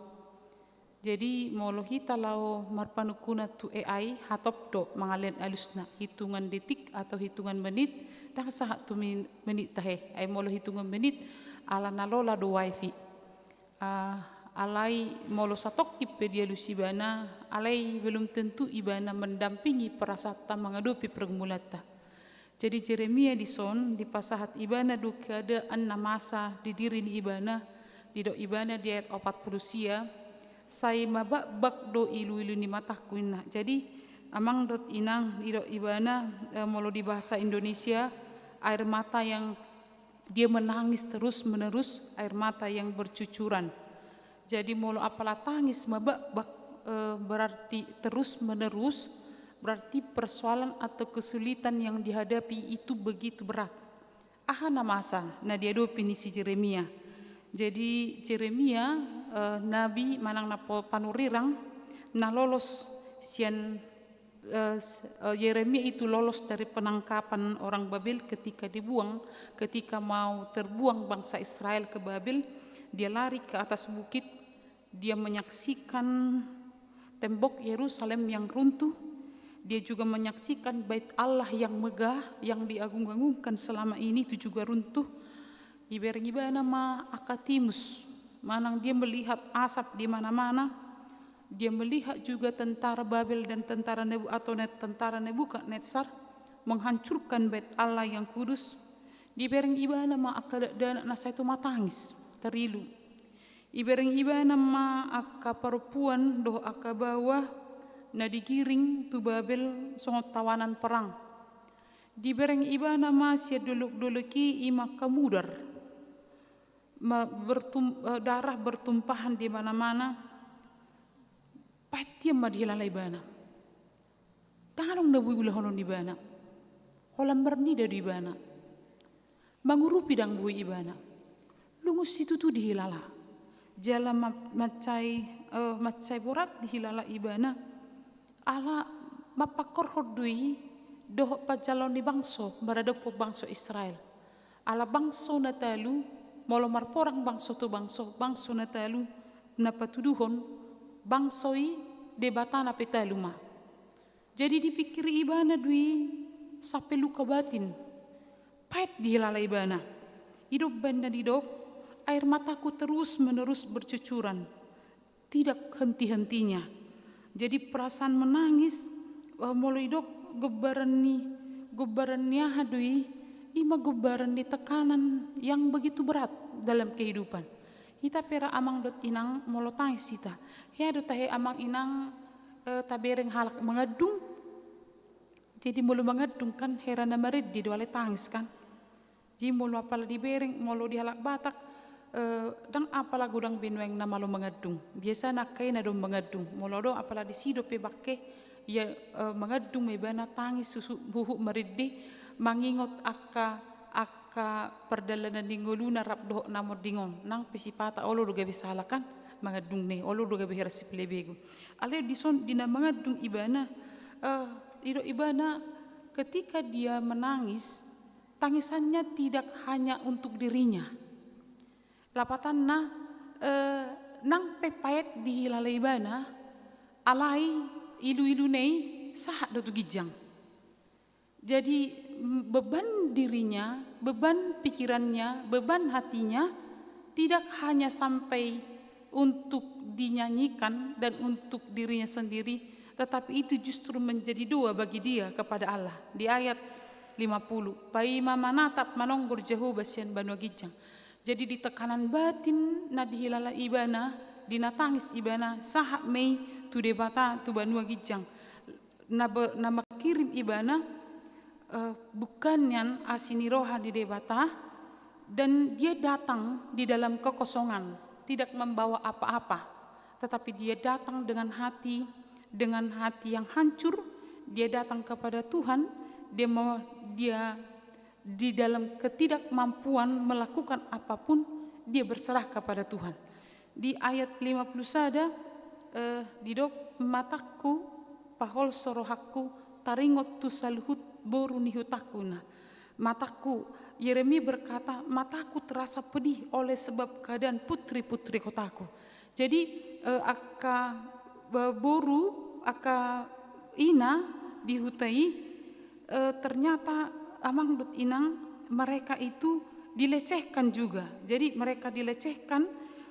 Jadi molo hita laho marpanungkunan tu A I, hatop do mangalean alusna, hitungan detik atau hitungan menit, ndang sahat tu min-, menit tahe. Ai molo hitungan menit, ala na lola do wifi. Ah, alai molo satongkin pe dialus ibana, alai belum tentu ibana mendampingi perasaanta mangadopi pergumulanta. Jadi Jeremia dison dipasahat ibana do keadaan na masa di diri ni ibana, didok ibana di ayat opat pulu sia, sai mabakbak do iluilu ni matangku, ninna. Jadi amang dohot inang, didok ibana, eh, molo di bahasa Indonesia, air mata yang dia menangis terus-menerus, air mata yang bercucuran. Jadi molo apala tangis mabakbak, eh, berarti terus-menerus, berarti persoalan atau kesulitan yang dihadapi itu begitu berat. Aha na masa na diadopi ni si Jeremia? Jadi Jeremia, eh, nabi manang na po-, panurirang na lolos sian eh, s-, eh, Yeremia itu lolos dari penangkapan orang Babel ketika dibuang, ketika mau terbuang bangsa Israel ke Babel, dia lari ke atas bukit, dia menyaksikan tembok Yerusalem yang runtuh, dia juga menyaksikan Bait Allah yang megah, yang diagung-agungkan selama ini, itu juga runtuh. Dibereng ibana ma angka timus, manang dia melihat asap di mana-mana, dia melihat juga tentara Babel dan tentara Nebu-, atau ne-, tentara Nebukadnetsar menghancurkan Bait Allah yang kudus. Dibereng ibana ma angka dakdanak na sai tumatangis, tarilu. Dibereng ibana ma angka parompuan dohot angka baoa na digiring tu Babel songon tawanan perang. Dibereng ibana ma sian dolok-dolok i, i ma angka mudar. Ma-, bertum-, eh, darah bertumpahan di mana-mana. Paet tiam ma dihilala ibana. Ndang adong na boi ulahonon ibana. Holan marnida do ibana. Mangurupi ndang boi ibana. Lungun situtu dihilala. Jala ma-, mansai, eh, mansai borat dihilala ibana. Ala mampangkorhon do i dohot panjaloon ni bangso maradophon bangso Israel. Ala bangso na talu, molo marporang bangso tu bangso, bangso na talu na patuduhon bangso i Debata na petalu ma. Jadi dipingkiri ibana do i sampe luka batin. Paet dihilala ibana. I do umbahen na didok, air mataku terus-menerus bercucuran. Tidak henti-hentinya. Jadi perasaan menangis, eh, molo didok gombaran ni, gombaran ni aha do i, i ma gombaran ni tekanan yang begitu berat dalam kehidupan. Hita pe ra amang dohot inang molo tangis hita. Hea do tahe amang inang, eh, tabereng halak mangandung. Jadi molo mangandung kan hera na marende do alai tangis kan. Jadi molo apala dibereng, molo di halak Batak, eh, ndang apala godang be nuaeng na malo mangandung. Biasana angka ina do mangandung. Molo adong apala disi dope bangke, ia, eh, mangandung ma ibana tangis huhut, huhut marende, mangingot angka, angka pardalanan ni ngoluna rap dohot na monding on. Nang pe sipata olo do gabe sala kan, mangandung ne, olo do gabe hera sipelebegu. Alai dison di na mangandung ibana, eh, didok ibana ketika dia menangis, tangisannya tidak hanya untuk dirinya. Lapatanna, eh, nang pe paet dihilala ibana, alai ilu-iluna i sahat do tu ginjang. Jadi, mm, beban dirinya, beban pikirannya, beban hatinya tidak hanya sampai untuk dinyanyikan dan untuk dirinya sendiri, tetapi itu justru menjadi doa bagi dia kepada Allah. Di ayat lima puluh, paima manatap manonggor Jahowa sian banua ginjang. Jadi di tekanan batin na dihilala ibana, di na tangis ibana, sahat ma i tu Debata tu banua ginjang. Na be-, na mangkirim ibana, eh, bungka nian asi ni roha ni Debata, dan dia datang di dalam kekosongan, tidak membawa apa-apa, tetapi dia datang dengan hati, dengan hati yang hancur, dia datang kepada Tuhan, dia mau, dia di dalam ketidakmampuan melakukan apapun, dia berserah kepada Tuhan. Di ayat lima puluh sada, eh, didok, matangku paholso rohangku taringot tu saluhut boru ni hutangku na. Matangku, Yeremia berkata, mataku terasa pedih oleh sebab keadaan putri-putri kotaku. Jadi, eh, angka, eh, boru, angka ina di huta i, eh, ternyata amang dohot inang mereka itu dilecehkan juga. Jadi mereka dilecehkan,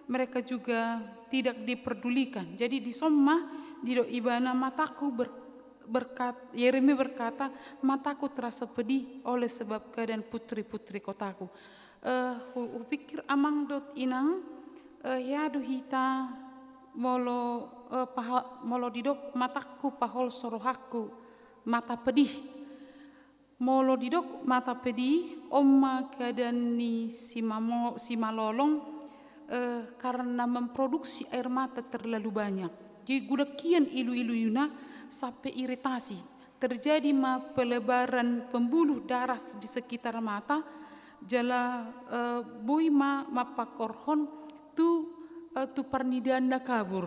mereka juga tidak diperdulikan. Jadi dison ma didok ibana mataku ber-, berkat-, Yeremia berkata, mataku terasa pedih oleh sebab keadaan putri-putri kotaku. Eh, hu-, hupikir amang dohot inang, eh, hea do hita molo, eh, paha-, molo didok matangku paholso rohangku, mata pedih. Molo didok mata pedih, on ma keadaan ni simamo-, simalolong, eh, karena memproduksi air mata terlalu banyak. Jadi godang hian ilu-iluna sampe iritasi. Terjadi ma pelebaran pembuluh darah di sekitar mata, jala, eh, boi ma mampangkorhon tu, eh, tu parnidaan na kabur.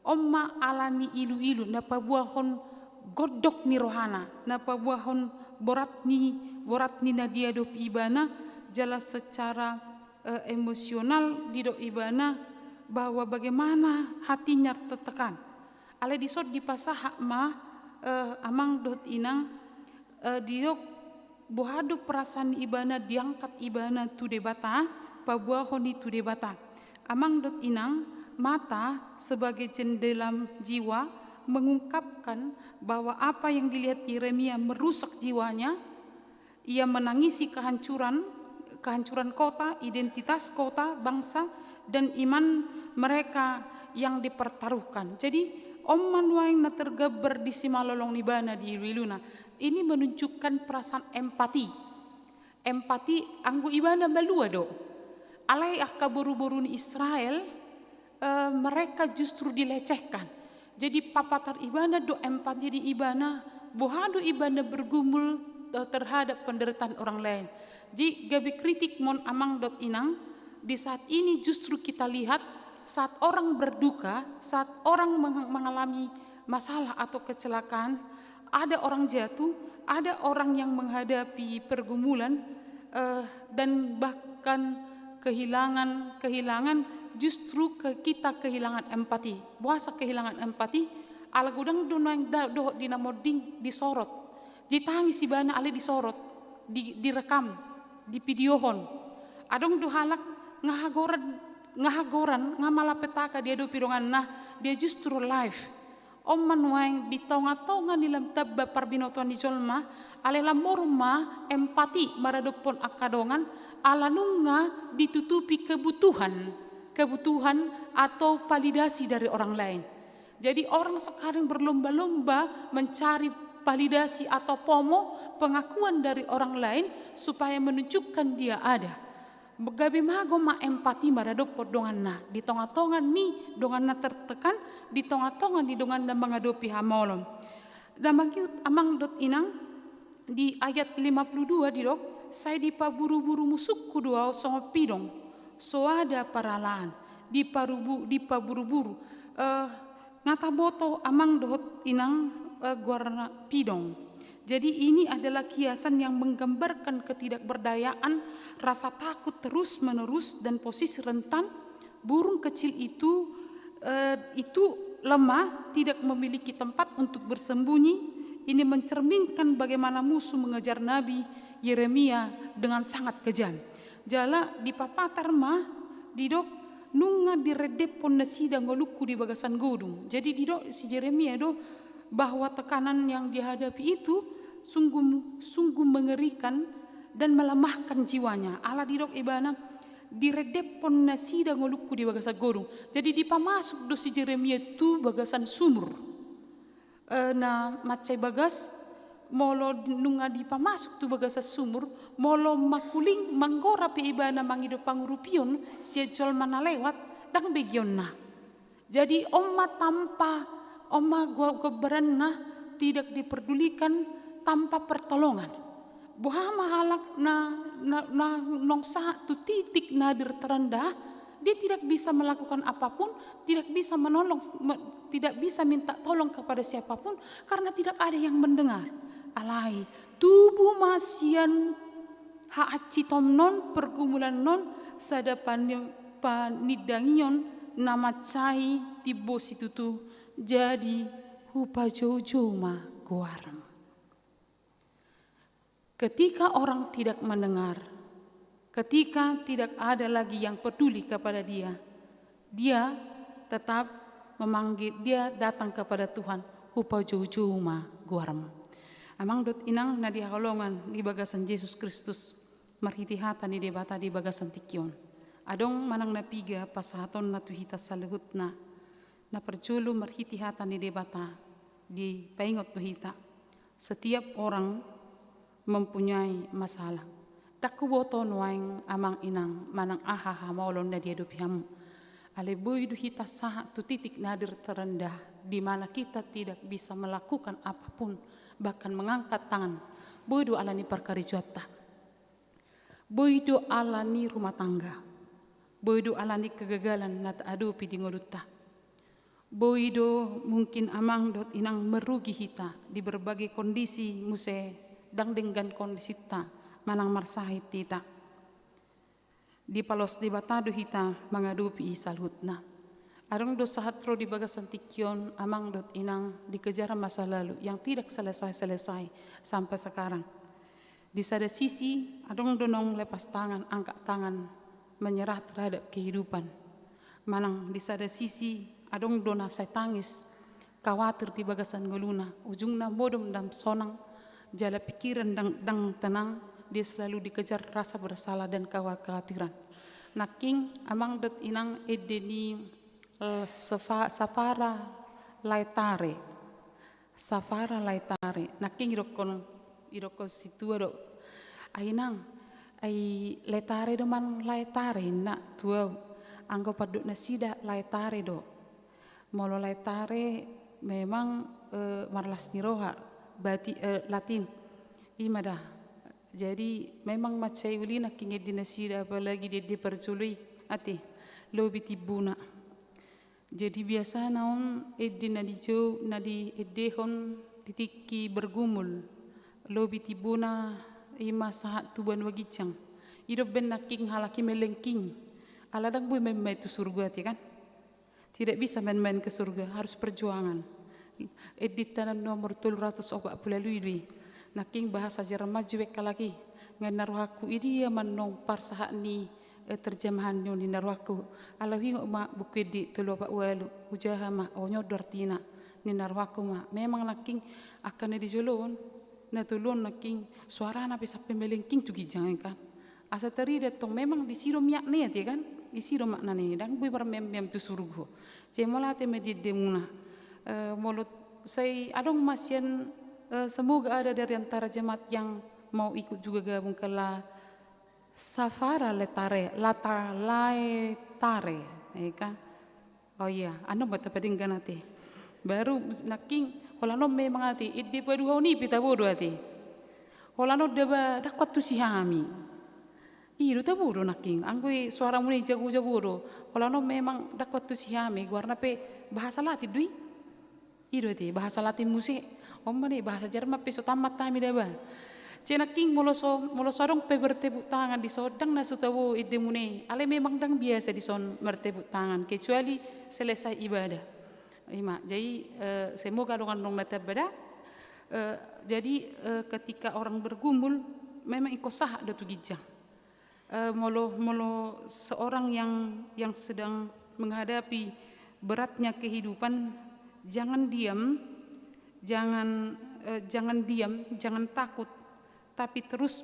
On ma ala ni ilu-ilu na paboahon gondok ni rohana, na paboahon borat ni, borat ni na diadopi ibana, jala secara, eh, emosional didok ibana bahwa bagaimana hatinya tertekan. Alai dison dipasahat ma, eh, amang dohot inang, eh, didok boha do perasaan ibana diangkat ibana tu Debata, paboahon i tu Debata. Amang dohot inang, mata sebagai jendela jiwa mengungkapkan bahwa apa yang dilihat Yeremia merusak jiwanya, ia menangisi kehancuran, kehancuran kota, identitas kota, bangsa, dan iman mereka yang dipertaruhkan. Jadi, on ma nuaeng na tergambar di simalolong ni ibana di ilu-iluna. Ini menunjukkan perasaan empati. Empati anggo ibana malua do. Alai angka boru-boru ni Israel, eh, mereka justru dilecehkan. Jadi papatar ibana do empati di ibana, boha do ibana bergumul, eh, terhadap penderitaan orang lain. Jadi gabe kritik mon amang dohot inang, di saat ini justru kita lihat saat orang berduka, saat orang meng-, mengalami masalah atau kecelakaan, ada orang jatuh, ada orang yang menghadapi pergumulan, eh, dan bahkan kehilangan, kehilangan, justru ke-, kita kehilangan empati. Boasa kehilangan empati? Ala godang do naeng da-, dohot di na monding disorot. Jadi tangis ibana alai disorot, di, direkam, dipidiahon. Adong do halak nga hagoran, nga hagoran, nga malapetaka diadopi donganna, dia justru live. On ma nuaeng di tonga-tonga ni lam tamba parbinotoan ni jolma, alai lam morum ma empati maradophon angka dongan, ala nunga ditutupi kebutuhan, kebutuhan atau validasi dari orang lain. Jadi orang sekarang berlomba-lomba mencari validasi atau FOMO, pengakuan dari orang lain, supaya menunjukkan dia ada. Gabe mago ma empati maradophon donganna, di tonga-tonga ni donganna tertekan, di tonga-tonga ni donganna mangadopi hamaolon. Na mangihut amang dohot inang, di ayat lima puluh dua didok, sai dipaburu-buru musungku do ahu songon pidong, soada paralaan, diparubu-, dipaburu-buru. Eh, nga taboto amang dohot inang, eh, goarna pidong. Jadi ini adalah kiasan yang menggambarkan ketidakberdayaan, rasa takut terus-menerus, dan posisi rentan. Burung kecil itu, eh, itu lemah, tidak memiliki tempat untuk bersembunyi. Ini mencerminkan bagaimana musuh mengejar Nabi Yeremia dengan sangat kejam. Jala dipapatar ma, didok, nunga diredephon nasida ngolungku di bagasan godung. Jadi didok si Yeremia do bahwa tekanan yang dihadapi itu sungguh, sungguh mengerikan dan melemahkan jiwanya. Ala didok ibana, diredephon nasida ngolungku di bagasan godung. Jadi dipamasuk do si Yeremia tu bagasan sumur. Eh, na mansai bagas, molo di-, nunga dipamasuk tu bagasan sumur, molo mangkuling manggora pe ibana mangido pangurupion sian jolma na lewat, ndang begeonna. Jadi on ma tanpa, on ma go-, gombaranna tidak diperdulikan, tanpa pertolongan. Boha ma halak na, na, na naung sahat tu titik nadir terendah, dia tidak bisa melakukan apapun, tidak bisa menolong, me-, tidak bisa minta tolong kepada siapapun, karena tidak ada yang mendengar. Alai, tubu ma sian haansitomnon, pergumulannon, sada pani-, panindangion na mansai timbo situtu, jadi hupajoujou ma goarmu. Ketika orang tidak mendengar, ketika tidak ada lagi yang peduli kepada dia, dia tetap memanggil, dia datang kepada Tuhan, hupajoujou ma goarmu. Amang dohot inang na hinaholongan di bagasan Jesus Kristus, marhite hata ni Debata di bagasan tingki on. Adong manang na piga pasahatonna tu hita saluhutna, na parjolo marhite hata ni Debata, dipaingot tu hita. Setiap orang mempunyai masalah. Ndang huboto nuaeng amang inang manang aha hamaolon na diadopi hamu. Alai boi do hita sahat tu titik nadir terendah, di mana kita tidak bisa melakukan apapun, bahkan mengangkat tangan. Boi do ala ni parkarejoanta. Boi do ala ni rumah tangga. Boi do ala ni kegagalan na taadopi di ngolunta. Boi do mungkin amang dohot inang merugi hita di berbagai kondisi muse ndang denggan kondisinta manang marsahit hita. Dipaloas Debata do hita mangadopi i saluhutna. Adong do sahat ro di bagasan tingki on amang dohot inang dikejar masa lalu yang tidak selesai-selesai sampai sekarang. Di sada sisi, adong do naung lepas tangan, angkat tangan, menyerah terhadap kehidupan. Manang di sada sisi, adong do na sai tangis, khawatir di bagasan ngoluna, ujungna modom ndang sonang, jala pikiran ndang, ndang tenang, dia selalu dikejar rasa bersalah dan kekhawatiran. Nangkin, amang dohot inang ende ni, eh, safa-, safara laetare. Safara laetare. Nangkin idokkon, idokkon sintua do. Ai inang, ai laetare do manang laetare inna tu ahu. Anggo pandok nasida laetare do. Molo laetare memang, eh, marlas ni roha, bati-, eh, Latin. I ma da. Jadi memang mansai uli nangkin ende nasida, apalagi di ende parjolo i, ate, lobi timbuna. Jadi biasana on ende na dijou, na diendehon di tingki bergumul, lobi timbuna i ma sahat tu banua ginjang. I do umbahen nangkin halak i melengking. Ala ndang boi main-main tu surgo, ate, kan? Tidak bisa main-main ke surga, harus perjuangan. Ende ta na nomor tolu ratus opat pulu ualu i do i. Nangkin bahasa Jerman juek halak i. Nga ninna rohangku, i dia ma annon parsahat ni, eh, terjemahan ni on, ninna rohangku. Ala huingot ma buku ende tolu opat ualu, hujaha ma, o, on do artina, ninna rohangku ma. Memang nangkin angka na di jolo on, na tolu on nangkin, soarana pe sampe melengking tu ginjang i, kan. Asa tarida tong memang disi do miakna i, ate, kan? Disi do maknana i, ndang boi marmeam-meam tu surgo. Jadi mauliate ma di endemuna. Eh, molo sai adong ma sian, eh, semoga ada dari antara jemaat yang mau ikut juga gabung ke La Safara Letare, Lata Laetare, ya kan? Oh iya, annon ma tapadenggan, ate. Baru nangkin, holan on memang, ate, ende paduahon i pe tabo do, ate. Holan on da ba, ndang huantusi hami. I do, tabo do nangkin, anggo i soaramuna i jago-jago do. Holan on memang ndang huantusi hami, goarna pe bahasa Latin do i. I do, ate, bahasa Latin muse. On ma ne, bahasa Jerman pe so tamat hami da ba. Jadi nangkin molo so, molo so adong pe bertepuk tangan dison, ndang na so tabo endemuna i. Alai memang ndang biasa dison bertepuk tangan, kecuali selesai ibadah. I ma, jadi, eh, semoga adong annon na tamba da. Eh, jadi, eh, ketika orang bergumul, memang ingkon sahat do tu ginjang. Eh, molo, molo seorang yang, yang sedang menghadapi beratnya kehidupan, jangan diam, jangan, eh, jangan diam, jangan takut, tapi terus,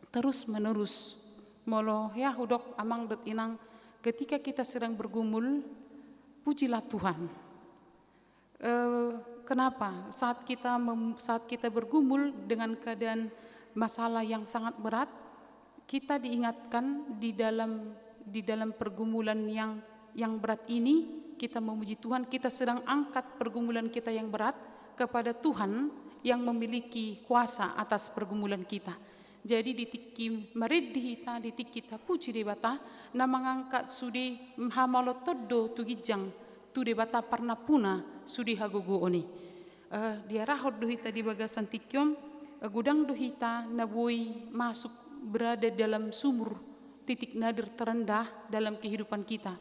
terus menerus. Molo hea hudok, amang dohot inang, ketika kita sedang bergumul, pujilah Tuhan. Eh, kenapa? Saat kita mem-, saat kita bergumul dengan keadaan masalah yang sangat berat, kita diingatkan di dalam, di dalam pergumulan yang, yang berat ini, kita memuji Tuhan, kita sedang angkat pergumulan kita yang berat kepada Tuhan yang memiliki kuasa atas pergumulan kita. Jadi di tingki marende hita, di tingki tapuji Debata, na mangangkat sude hamaolonta do tu ginjang, tu Debata parnampuna sude hagogoon i. Eh, diarahon do hita di bagasan tingki on, eh, godang do hita na boi masuk, berada dalam sumur, titik nadir terendah dalam kehidupan kita.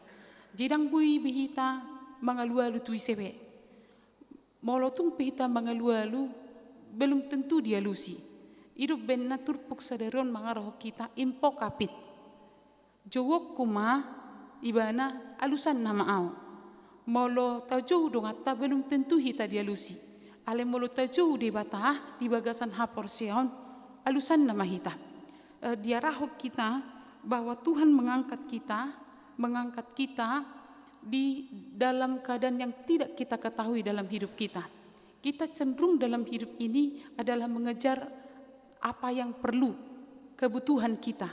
Jadi ndang boi be hita mangalualu tu ise be. Molo tung pe hita mangalualu, belum tentu dialusi. I do umbahen na turpuk sadari on mangarahon hita, invoc habit. Jouonku ma ibana, alusanna ma ahu. Molo tajou donganta, belum tentu hita dialusi. Alai molo tajou Debata di bagasan haporseaon, alusanna ma hita. Eh, diarahon hita bahwa Tuhan mengangkat kita, mengangkat kita di dalam keadaan yang tidak kita ketahui dalam hidup kita. Kita cenderung dalam hidup ini adalah mengejar apa yang perlu, kebutuhan kita,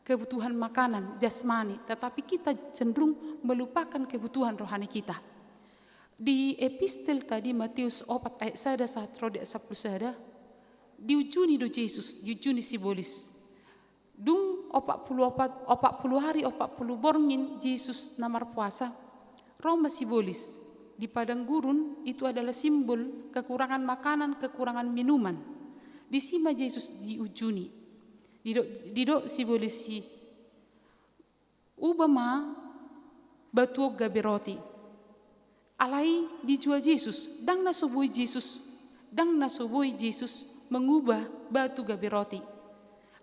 kebutuhan makanan, jasmani, tetapi kita cenderung melupakan kebutuhan rohani kita. Di epistel tadi, Matius opat ayat sada sahat ro di ayat sampulu sada, diujuni do Jesus, diujuni sibolis. Dung opat pulu opat, opat pulu ari, opat pulu borngin Jesus na marpuasa, ro ma sibolis. Di padang gurun itu adalah simbol kekurangan makanan, kekurangan minuman. Disi ma Jesus diujuni. Didok, didok sibolis i, "Uba ma batu on gabe roti." Alai dijua Jesus, ndang na so boi Jesus, ndang na so boi Jesus mengubah batu gabe roti.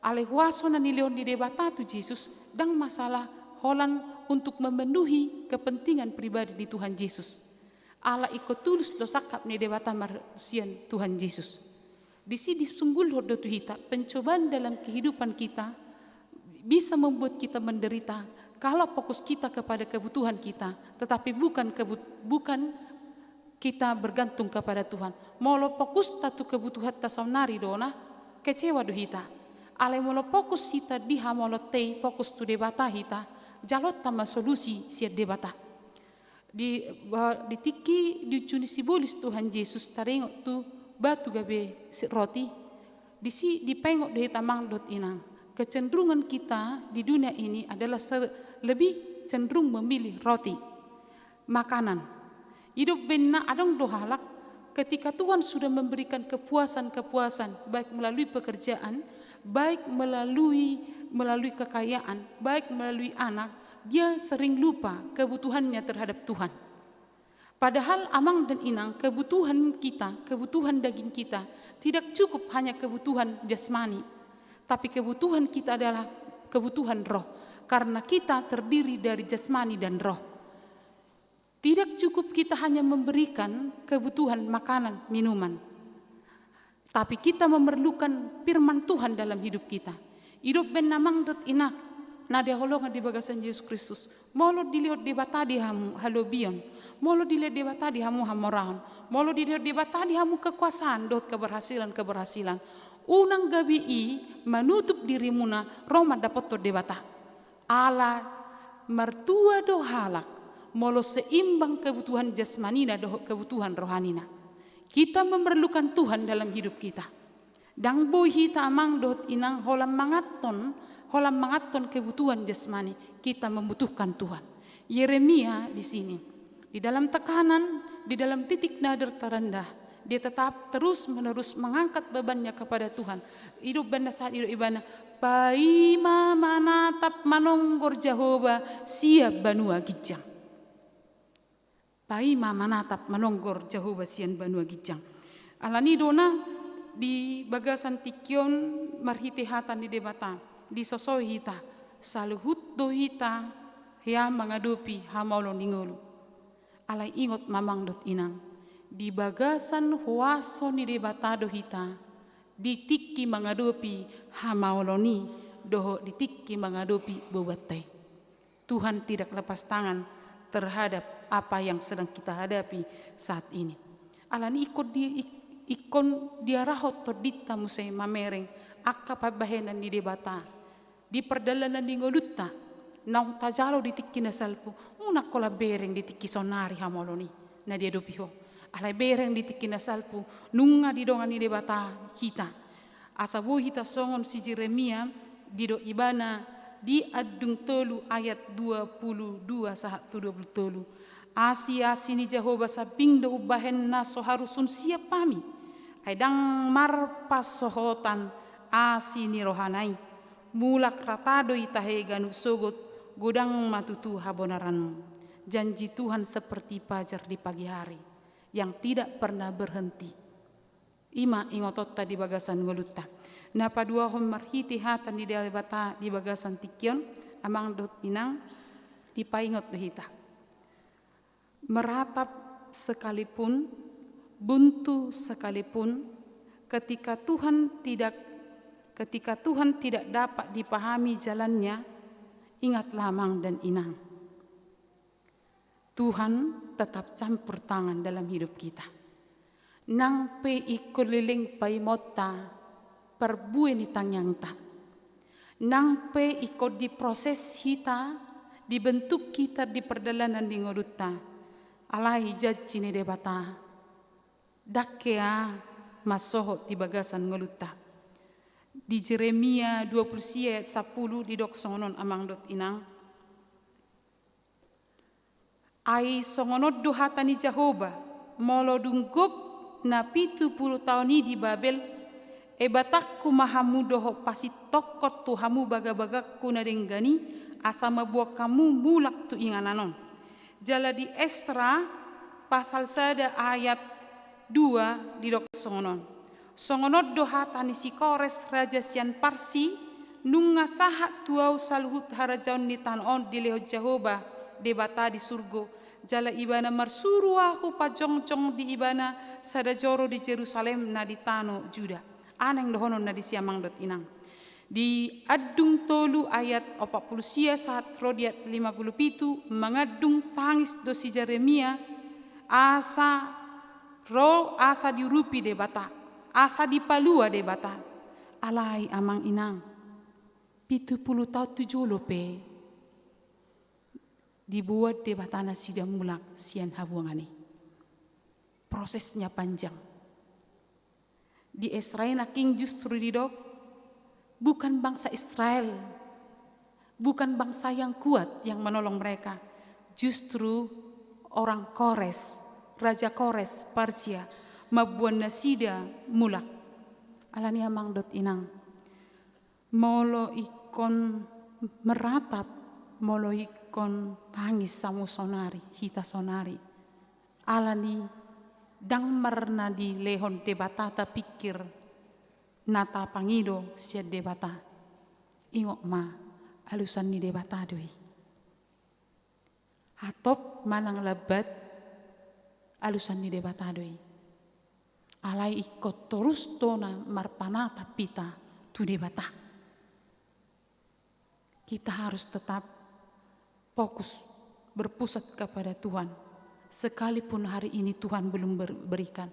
Alai huaso na nilehon ni Debata tu Jesus, ndang masalah holan untuk memenuhi kepentingan pribadi ni Tuhan Jesus. Ala ingkon tulus do sangkap ni Debata mar-, sian Tuhan Jesus. Disi disunggulhon do tu hita, pencobaan dalam kehidupan kita bisa membuat kita menderita kalau fokus kita kepada kebutuhan kita, tetapi bukan kebut-, bukan kita bergantung kepada Tuhan. Molo fokusta tu kebutuhanta saonari do na, kecewa do hita. Alai molo fokus hita di hamaolonta i, fokus tu Debata hita, jalonta ma solusi sian Debata. Di, ba-, di tingki diujuni sibolis Tuhan Jesus taringot tu batu gabe si-, roti, Disi dipaingot do hita amang dohot inang, kecenderungan kita di dunia ini adalah se-, lebih cenderung memilih roti, makanan. Idop baenna adong do halak, ketika Tuhan sudah memberikan kepuasan-kepuasan, baik melalui pekerjaan, baik melalui, melalui kekayaan, baik melalui anak, dia sering lupa kebutuhannya terhadap Tuhan. Padahal amang dan inang, kebutuhan kita, kebutuhan daging kita, tidak cukup hanya kebutuhan jasmani, tapi kebutuhan kita adalah kebutuhan roh, karena kita terdiri dari jasmani dan roh. Tidak cukup kita hanya memberikan kebutuhan makanan, minuman, tapi kita memerlukan firman Tuhan dalam hidup kita. Idop baenna amang dohot inang, na hinaholongan di bagasan Jesus Kristus. Molo dilehon Debata di hamu halobion, molo dilehon Debata di hamu hamoraon, molo dilehon Debata di hamu kekuasaan dohot keberhasilan-keberhasilan, unang gabe i manutup dirimuna ro mandapothon Debata. Ala martua do halak, molo seimbang kebutuhan jasmanina dohot kebutuhan rohanina. Kita memerlukan Tuhan dalam hidup kita. Ndang boi hita amang dohot inang holan manganhon, holan manganhon kebutuhan jasmani, kita membutuhkan Tuhan. Yeremia di sini, di dalam tekanan, di dalam titik nadir terendah, dia tetap terus-menerus mengangkat bebannya kepada Tuhan. Idop baenna sahat, idok ibana, paima manatap manonggor Jahowa sian banua ginjang. Paima manatap manonggor Jahowa sian banua ginjang. Alani i do na di bagasan tingki on marhite hata ni Debata, disosoi hita, saluhut do hita hea mangadopi hamaolon ni ngolu. Alai ingot ma amang dohot inang, di bagasan huaso ni Debata do hita, di tingki mangadopi hamaolon i, dohot di tingki mangadopi bobanta i. Tuhan tidak lepas tangan terhadap apa yang sedang kita hadapi saat ini. Alani ingkon di, ik-, ingkon diarahon tondinta muse mamereng angka pambahenan ni Debata di pardalanan ni ngolunta, naung tajalo di tingki na salpu, unang holan bereng di tingki saonari hamaolon i na diadopi ho. Alai bereng di tingki na salpu, nunga didongani Debata hita. Asa boi hita songon si Jeremia, didok ibana di Andung tolu ayat dua pulu dua sahat tu dua pulu tolu. Asi-asi ni Jahowa sambing do umbahen na so harusun siap hami. Ai ndang marpansohotan asi ni rohana i. Mulak rata do i tahe ganup sogot, godang ma tutu habonaranmu. Janji Tuhan seperti fajar di pagi hari, yang tidak pernah berhenti. I ma ingotonta di bagasan ngolunta. Na paduahon marhite hata ni Debata di bagasan tingki on, amang dohot inang, dipaingot do hita. Meratap sekalipun, buntu sekalipun, ketika Tuhan tidak, ketika Tuhan tidak dapat dipahami jalannya, ingatlah amang dan inang. Tuhan tetap campur tangan dalam hidup kita. Nang pe ingkon leleng paimaonta parbue ni tangiangta. Nang pe ingkon diproses hita, dibentuk hita di pardalanan ni ngolunta. Alai janji ni Debata, ndang hea mansohot di bagasan ngolunta. Di Jeremia dua pulu sia ayat sampulu didok songon on amang dohot inang. Ai songon on do hata ni Jahowa, molo dung gok na pitu pulu taon i di Babel, ebatangku ma hamu dohot pasintongkon tu hamu bagabagangku na denggan i, asa mamboan hamu mulak tu inganan on. Jala di Esra pasal sada ayat dua didok songon on. Songon on do hata ni si Kores raja sian Parsi, nunga sahat tu ahu saluhut harajaon ni tano on dilehon Jahowa, Debata di surgo, jala ibana marsuru ahu pajongjong di ibana sada joro di Jerusalem na di tano Juda. Aneng dohonon na disi amang dohot inang. Di Andung tolu ayat opat pulu sia sahat ro di ayat lima pulu pitu, mangandung tangis do si Jeremia, asa ro, asa diurupi Debata, asa dipalua Debata. Alai amang inang, pitu pulu taon tu jolo pe diboan Debata nasida mulak sian habuangan i. Prosesnya panjang. Di Esra i nangkin justru didok, bukan bangsa Israel, bukan bangsa yang kuat yang menolong mereka. Justru orang Kores, Raja Kores, Parsia, mamboan nasida mulak. Alani amang dohot inang, molo ingkon meratap, molo ingkon tangis hamu saonari, hita saonari. Alani ndang marna dilehon Debata tapingkir na tapangido sian Debata. Ingot ma, alusan ni Debata do i. Hatop manang lambat, alusan ni Debata do i. Alai ingkon torus do na marpanatap hita tu Debata. Kita harus tetap fokus berpusat kepada Tuhan, sekalipun hari ini Tuhan belum ber-, berikan.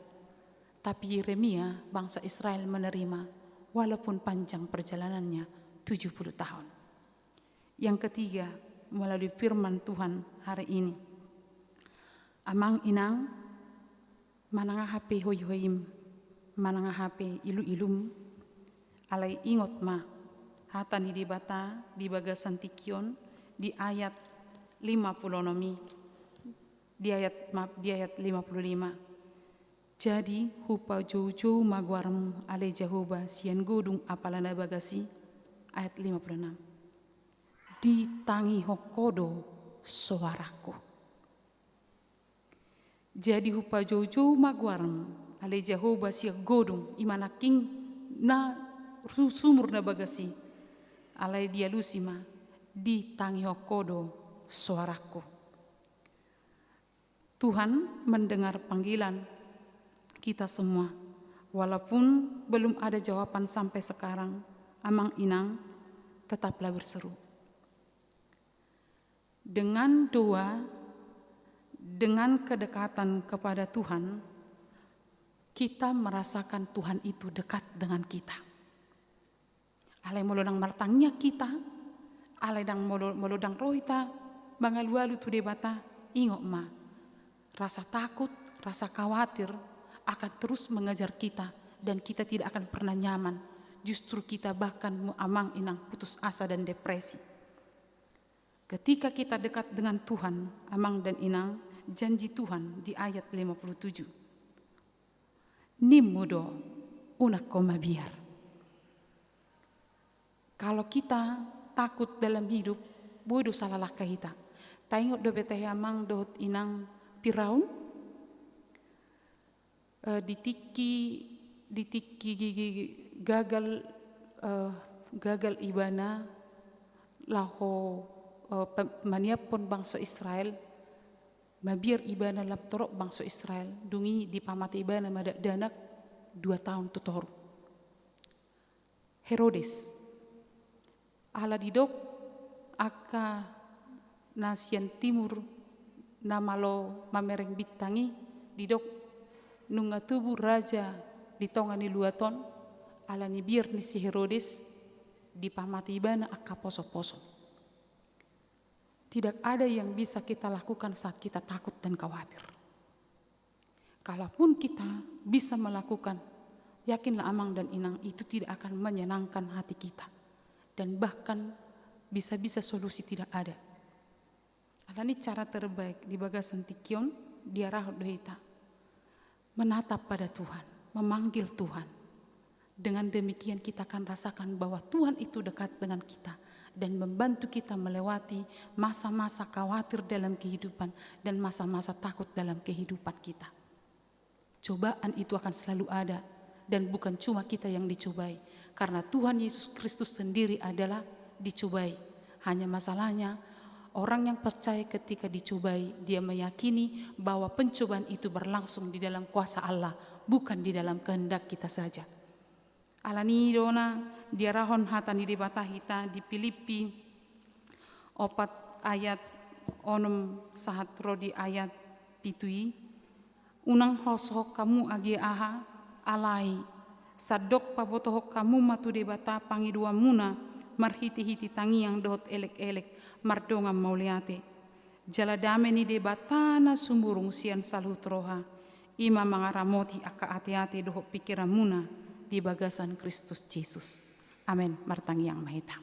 Tapi Yeremia, bangsa Israel menerima, walaupun panjang perjalanannya tujuh puluh tahun. Yang ketiga, melalui firman Tuhan hari ini. Amang inang, manang aha pe hoihoim, manang aha pe iluilum, alai ingot ma, hata ni Debata di bagasan tingki on, di ayat lima puluh onom i, di ayat, maaf, di ayat lima puluh lima. Jadi, hupajoujou ma goarmu, ale Jahowa, sian godung apala na bagas i, ayat lima puluh enam. Ditangihon Ho do soarangku. Jadi hupajoujou ma goarmu, ale Jahowa, sian godung, i ma nangkin na su-, sumur na bagas i. Alai dialusi ma, ditangihon Ho do soarangku. Tuhan mendengar panggilan kita semua. Walaupun belum ada jawaban sampai sekarang, amang inang, tetaplah berseru. Dengan doa, dengan kedekatan kepada Tuhan, kita merasakan Tuhan itu dekat dengan kita. Alai molo ndang martangiang hita, alai ndang molo, molo ndang ro hita mangalualu tu Debata, ingot ma, rasa takut, rasa khawatir akan terus mengejar kita, dan kita tidak akan pernah nyaman. Justru kita bahkan mu-, amang inang, putus asa dan depresi. Ketika kita dekat dengan Tuhan, amang dan inang, janji Tuhan di ayat lima puluh tujuh. Nimmu do, unang ho mabiar. Kalau kita takut dalam hidup, boi do salah langkah hita. Taingot dope tahe amang dohot inang Firaun? Eh, di tingki, di tingki gagal, eh, gagal ibana laho, eh, pe-, maniaphon bangso Israel, mabiar ibana lam torop bangso Israel, dung i dipamate ibana ma dakdanak dua taon tu toru. Herodes. Ala didok angka na sian timur na malo mamereng bintang i, didok nunga tubu raja di tonga ni luat on, ala ni biar ni si Herodes, dipamate ibana angka poso-poso. Tidak ada yang bisa kita lakukan saat kita takut dan khawatir. Kalaupun kita bisa melakukan, yakinlah amang dan inang, itu tidak akan menyenangkan hati kita. Dan bahkan bisa-bisa solusi tidak ada. Alani cara terbaik di bagasan tingki on diarahon do hita menatap pada Tuhan, memanggil Tuhan. Dengan demikian kita akan rasakan bahwa Tuhan itu dekat dengan kita dan membantu kita melewati masa-masa khawatir dalam kehidupan dan masa-masa takut dalam kehidupan kita. Cobaan itu akan selalu ada dan bukan cuma kita yang dicobai, karena Tuhan Yesus Kristus sendiri adalah dicobai. Hanya masalahnya, orang yang percaya ketika dicobai, dia meyakini bahwa pencobaan itu berlangsung di dalam kuasa Allah, bukan di dalam kehendak kita saja. Alani i do na diarahon hata ni Debata hita di Pilippi opat ayat onom sahat ro di ayat pitu i, unang hosohon hamu agia aha, alai sandok pabotohon hamu ma tu Debata pangidoanmuna marhitehite tangiang dohot elekelek mardongan mauliate. Jala dame ni Debata na sumurung sian saluhut roha, i ma mangaramoti angka ateate dohot pingkiranmuna di bagasan Kristus Jesus. Amen. Martangiang ma hita.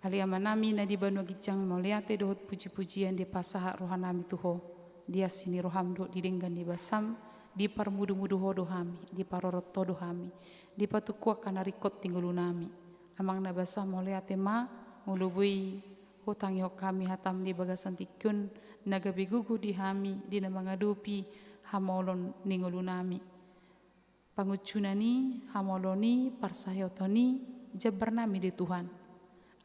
Ale Amanami na di banua ginjang, mauliate dohot puji-pujian dipasahat rohanami tu Ho, di asi ni roham dohot di denggan ni basam, diparmudu-mudu Ho do hami, diparorot Ho do hami, dipatungko angka na ringkot di ngolunami. Amang na basa, mauliate ma, molo boi hutangihon hami hatam di bagasan tingki on, na gabe gogo di hami, di na mangadopi hamolon ni ngolunami. Pangunjunan i, hamolon i, parsaoton i, jambarnami do i Tuhan.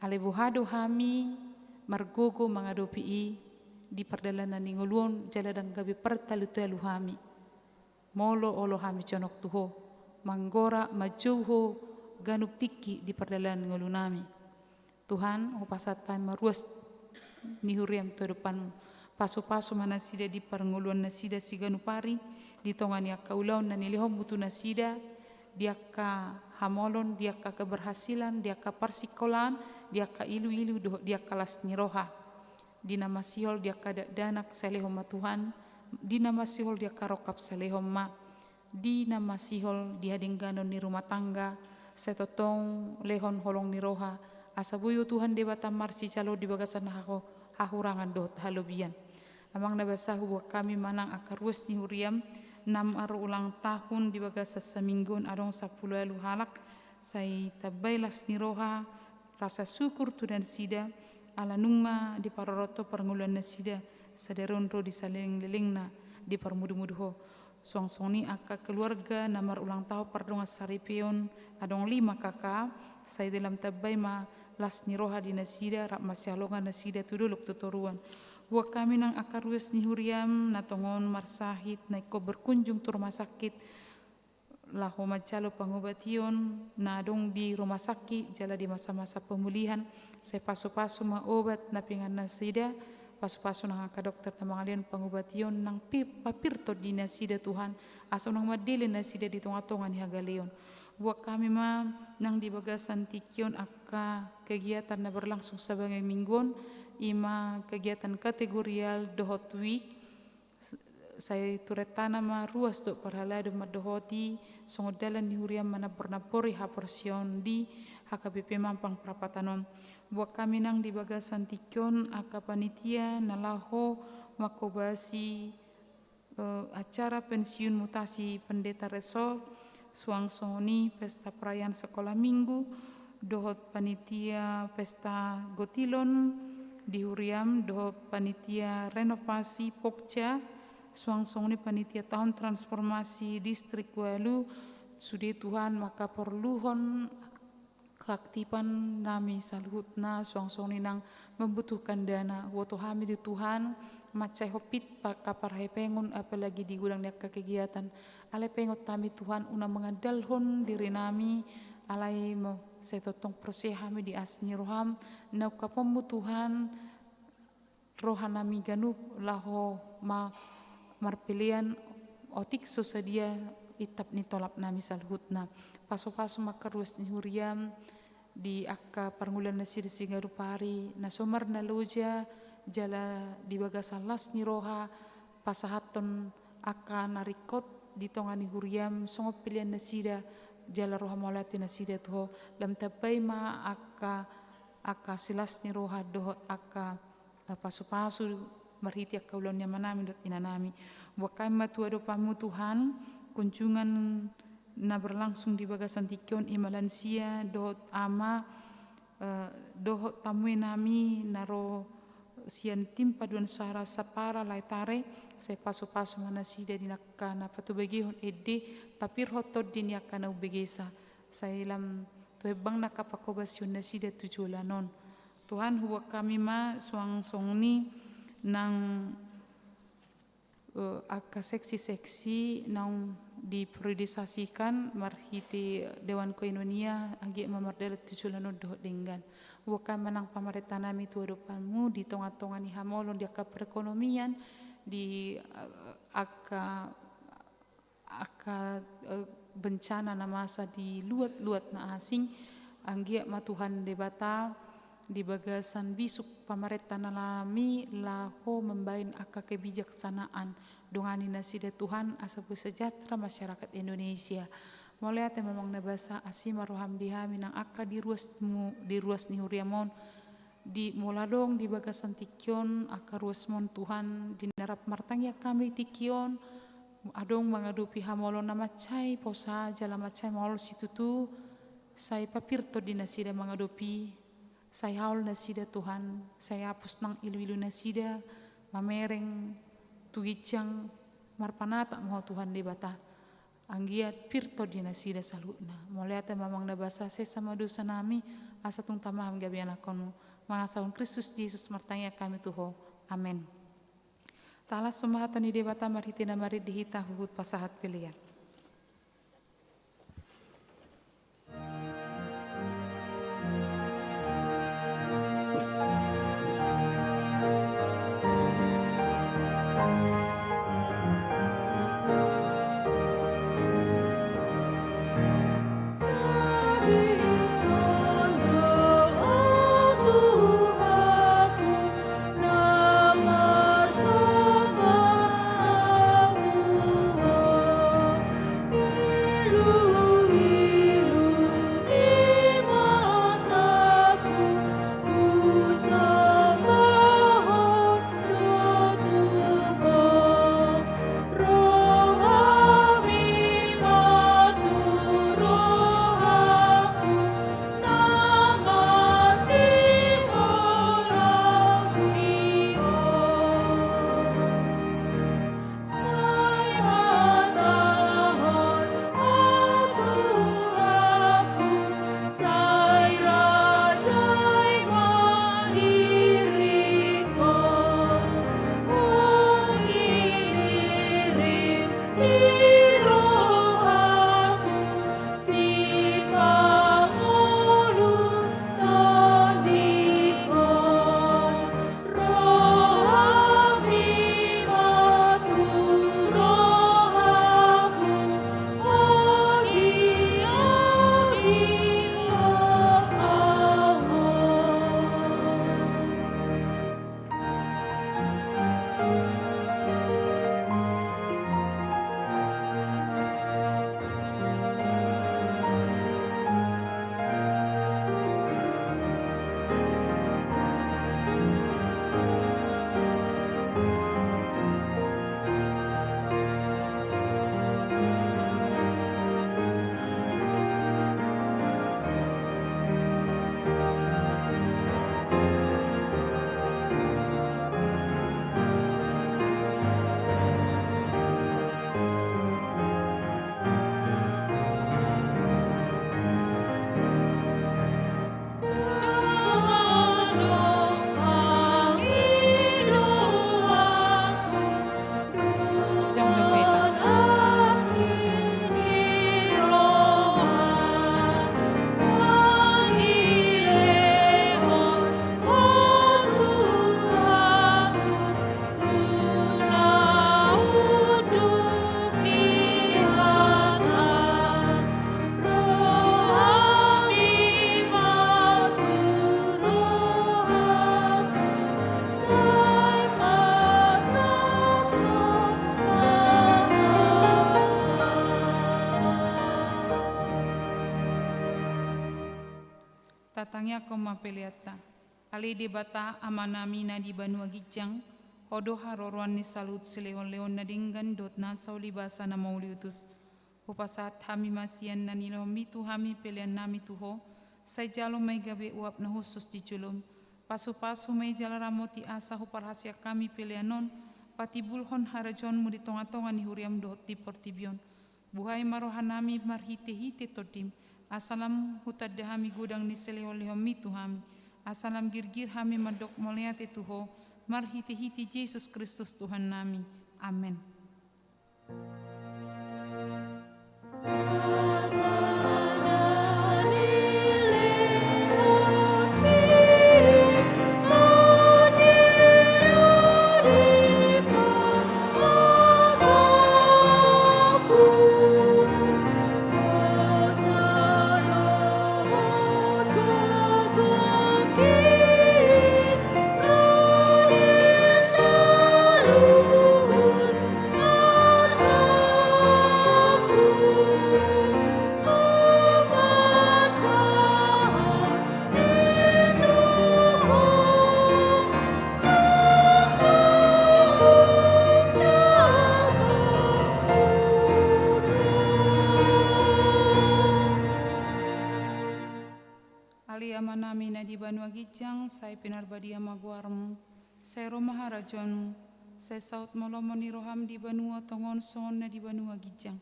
Alai boha do hami margogo mangadopi i di pardalanan ni ngolu on, jala ndang gabe partalu-talu hami. Molo olo hami jonok tu Ho, manggora manjou Ho ganup tingki di pardalanan ni ngolunami. Tuhan, hupasahat hami ma ruas ni huriam tu adopanmu. Pasu-pasu ma nasida di parngoluan nasida siganup ari, di tonga ni angka ulaon na nilehonmu tu nasida, di angka hamolon, di angka keberhasilan, di angka parsikolaan, di angka ilu-ilu dohot di angka las ni roha. Di na masihol di angka dakdanak, sai lehon ma Tuhan, di na masihol di angka rongkap, sai lehon ma, di na masihol di hadengganon ni rumah tangga, sai tongtong lehon holong ni roha, asa boi, o Tuhan Debata, marsijalo di bagasan haho-, hahurangan dohot halobian. Amang na basa, huboan hami ma nang angka ruas ni huriam na marulang tahun di bagasan saminggu on, adong sampulu ualu halak, sai tambai las ni roha, rasa syukur tu nasida, ala nunga diparorot Ho parngoluan nasida, sadari on ro di saleleng-lelengna diparmudu-mudu Ho. Suang songon i angka keluarga na marulang tahun pardongan saripeon, adong lima K K, sai dalam tambai ma las ni roha di nasida, rap masihaholongan nasida tu dolok tu toruan. Boan hami nang angka ruas ni huriam na tongon marsahit, na ingkon berkunjung tu rumah sakit, laho manjalo pangobation, na adong di rumah sakit jala di masa-masa pemulihan, sai pasu-pasu ma obat na pingan nasida, pasu-pasu nang angka dokter na mangalehon pangobation, nang pi-, papir tondi nasida Tuhan, asa unang mandele nasida di tonga-tonga ni hagaleon. Boan hami ma nang di bagasan tingki on angka kegiatan na berlangsung sabagian minggu on, i ma kegiatan kategorial dohot week, sai turentana ma ruas dohot parhalado mandohoti songon dalan ni huriam manampor-nampori haporseaon di H K B P Mampang Prapatan on. Boan hami nang di bagasan tingki on angka panitia na laho mangkobasi, eh, acara pensiun mutasi pendeta resort, suang songon i pesta perayaan sekolah minggu, dohot panitia pesta gotilon di huriam, dohot panitia renovasi pokja, suang songon i panitia tahun transformasi distrik ualu, sude Tuhan mangkaporluhon keaktifan nami saluhutna, suang songon i nang membutuhkan dana. Huboto hami do Tuhan, mansai hompit pa-, angka parhepengon, apalagi di godang ni angka kegiatan. Alai paingot hami Tuhan, unang mangandalhon diri nami, alai mo-, sai tongtong porsea hami di asi ni roham, na ungkaponmu Tuhan, roha nami ganup laho ma-, marpelean otik so sadia itap ni tolap nami saluhutna. Pasu-pasu ma angka ruas ni huriam di angka parngoluan nasida siganup ari, na so marnaloja jala di bagasan las ni roha, pasahathon angka na ringkot di tonga ni huriam, songon pelean nasida, jala roha mauliate nasida tu Ho, lam tambai ma angka, angka silas ni roha dohot angka, eh, pasu-pasu marhite angka ulaon ni amanami dohot inanami. Boan hami ma tu adopanmu Tuhan, kunjungan na berlangsung di bagasan tingki on, i ma lansia dohot ama, eh, dohot tamu nami na ro sian tim paduan suara Sapara Laetare, sai pasu-pasu ma nasida di angka na patubegehon ende, papirhon tondi ni angka na umbegesa, sai lam tu hembang angka pangkobasion nasida tu joloan on. Tuhan, huboan hami ma suang songon i nang, eh, angka seksi-seksi naung dipriorisasikan marhite Dewan Koinonia, anggiat ma mardalan tu joloan on dohot denggan. Boan hami ma nang pamarenta nami tu adopanmu di tonga-tonga ni hamolon di angka perekonomian, di, eh, angka angka, eh, bencana na masa di luat-luat na asing, anggiat ma Tuhan Debata di bagasan bisuk pamarenta nami laho mambahen angka kebijaksanaan, dongani nasida Tuhan asa boi sejahtera masyarakat Indonesia. Mauliate ma amang na basa, asi ma roham di hami nang angka di ruasmu, di ruas ni huriam on, di molo adong di bagasan tingki on angka ruasmon Tuhan, di na rap martangiang hami tingki on, adong mangadopi hamaolon na mansai posa jala mansai maol situtu, sai papir tondi nasida mangadopi, sai haol nasida Tuhan, sai hapus nang ilu-ilu nasida, mamereng tu ginjang, marpanatap ma Ho Tuhan Debata. Anggiat pir tondi nasida saluhutna. Mauliate ma amang na basa, sesa ma dosa nami, asa tung tama hami gabe anakkonmu. Mangasahon Kristus Jesus martangiang hami tu Ho. Amen. Talashon ma hata ni Debata marhite na marende hita huhut pasahat pelean. Tatangiangkon ma peleanta. Ale Debata, Amanami na di banua ginjang, Ho do haroroan ni saluhut silehon-lehon na denggan dohot nasa ulibasa na mauliutus. Hupasahat hami ma sian na nilehonmi tu hami peleannami tu Ho, sai jalo ma i gabe uap na hushus di jolom. Pasu-pasu ma i jala ramoti asa huparhaseang hami pelean on, patimbulhon harajaonmu di tonga-tonga ni huriam dohot di portibi on. Buhai ma rohanami marhite-hite Tondim, asa lam hutanda hami godang ni silehon-lehonmi tu hami, asa lam girgir hami mandok mauliate tu Ho, marhite-hite Jesus Kristus Tuhannami. Amen. di banua ginjang, sai pinarbadia ma goarmu, sai ro ma harajaonmu, sai saut ma lomo ni roham di banua tonga on songon na di banua ginjang.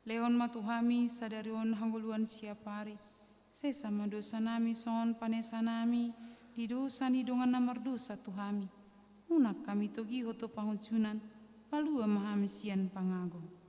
Lehon ma tu hami sadari on hangoluan siapari. Sesa ma dosanami songon panesanami di dosa ni dongan na mardosa tu hami. Unang hami togihon tu pangunjunan, palua ma hami sian pangago.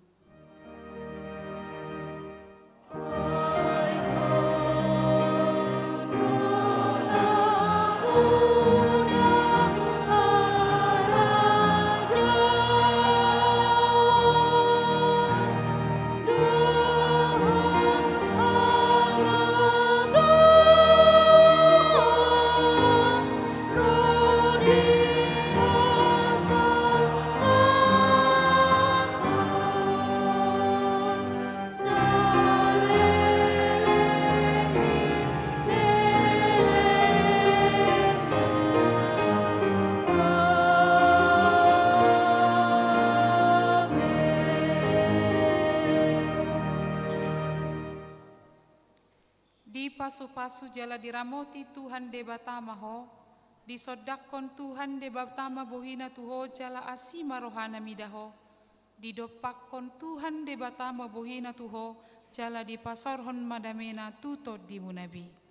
Dipasupasu jala diramoti Tuhan Debata ma ho, disondangkon Tuhan Debata ma bohina tu ho jala asi ma rohana mida ho, didompakkon Tuhan Debata ma bohina tu ho jala dipasaorhon ma damena tu tondimuna be.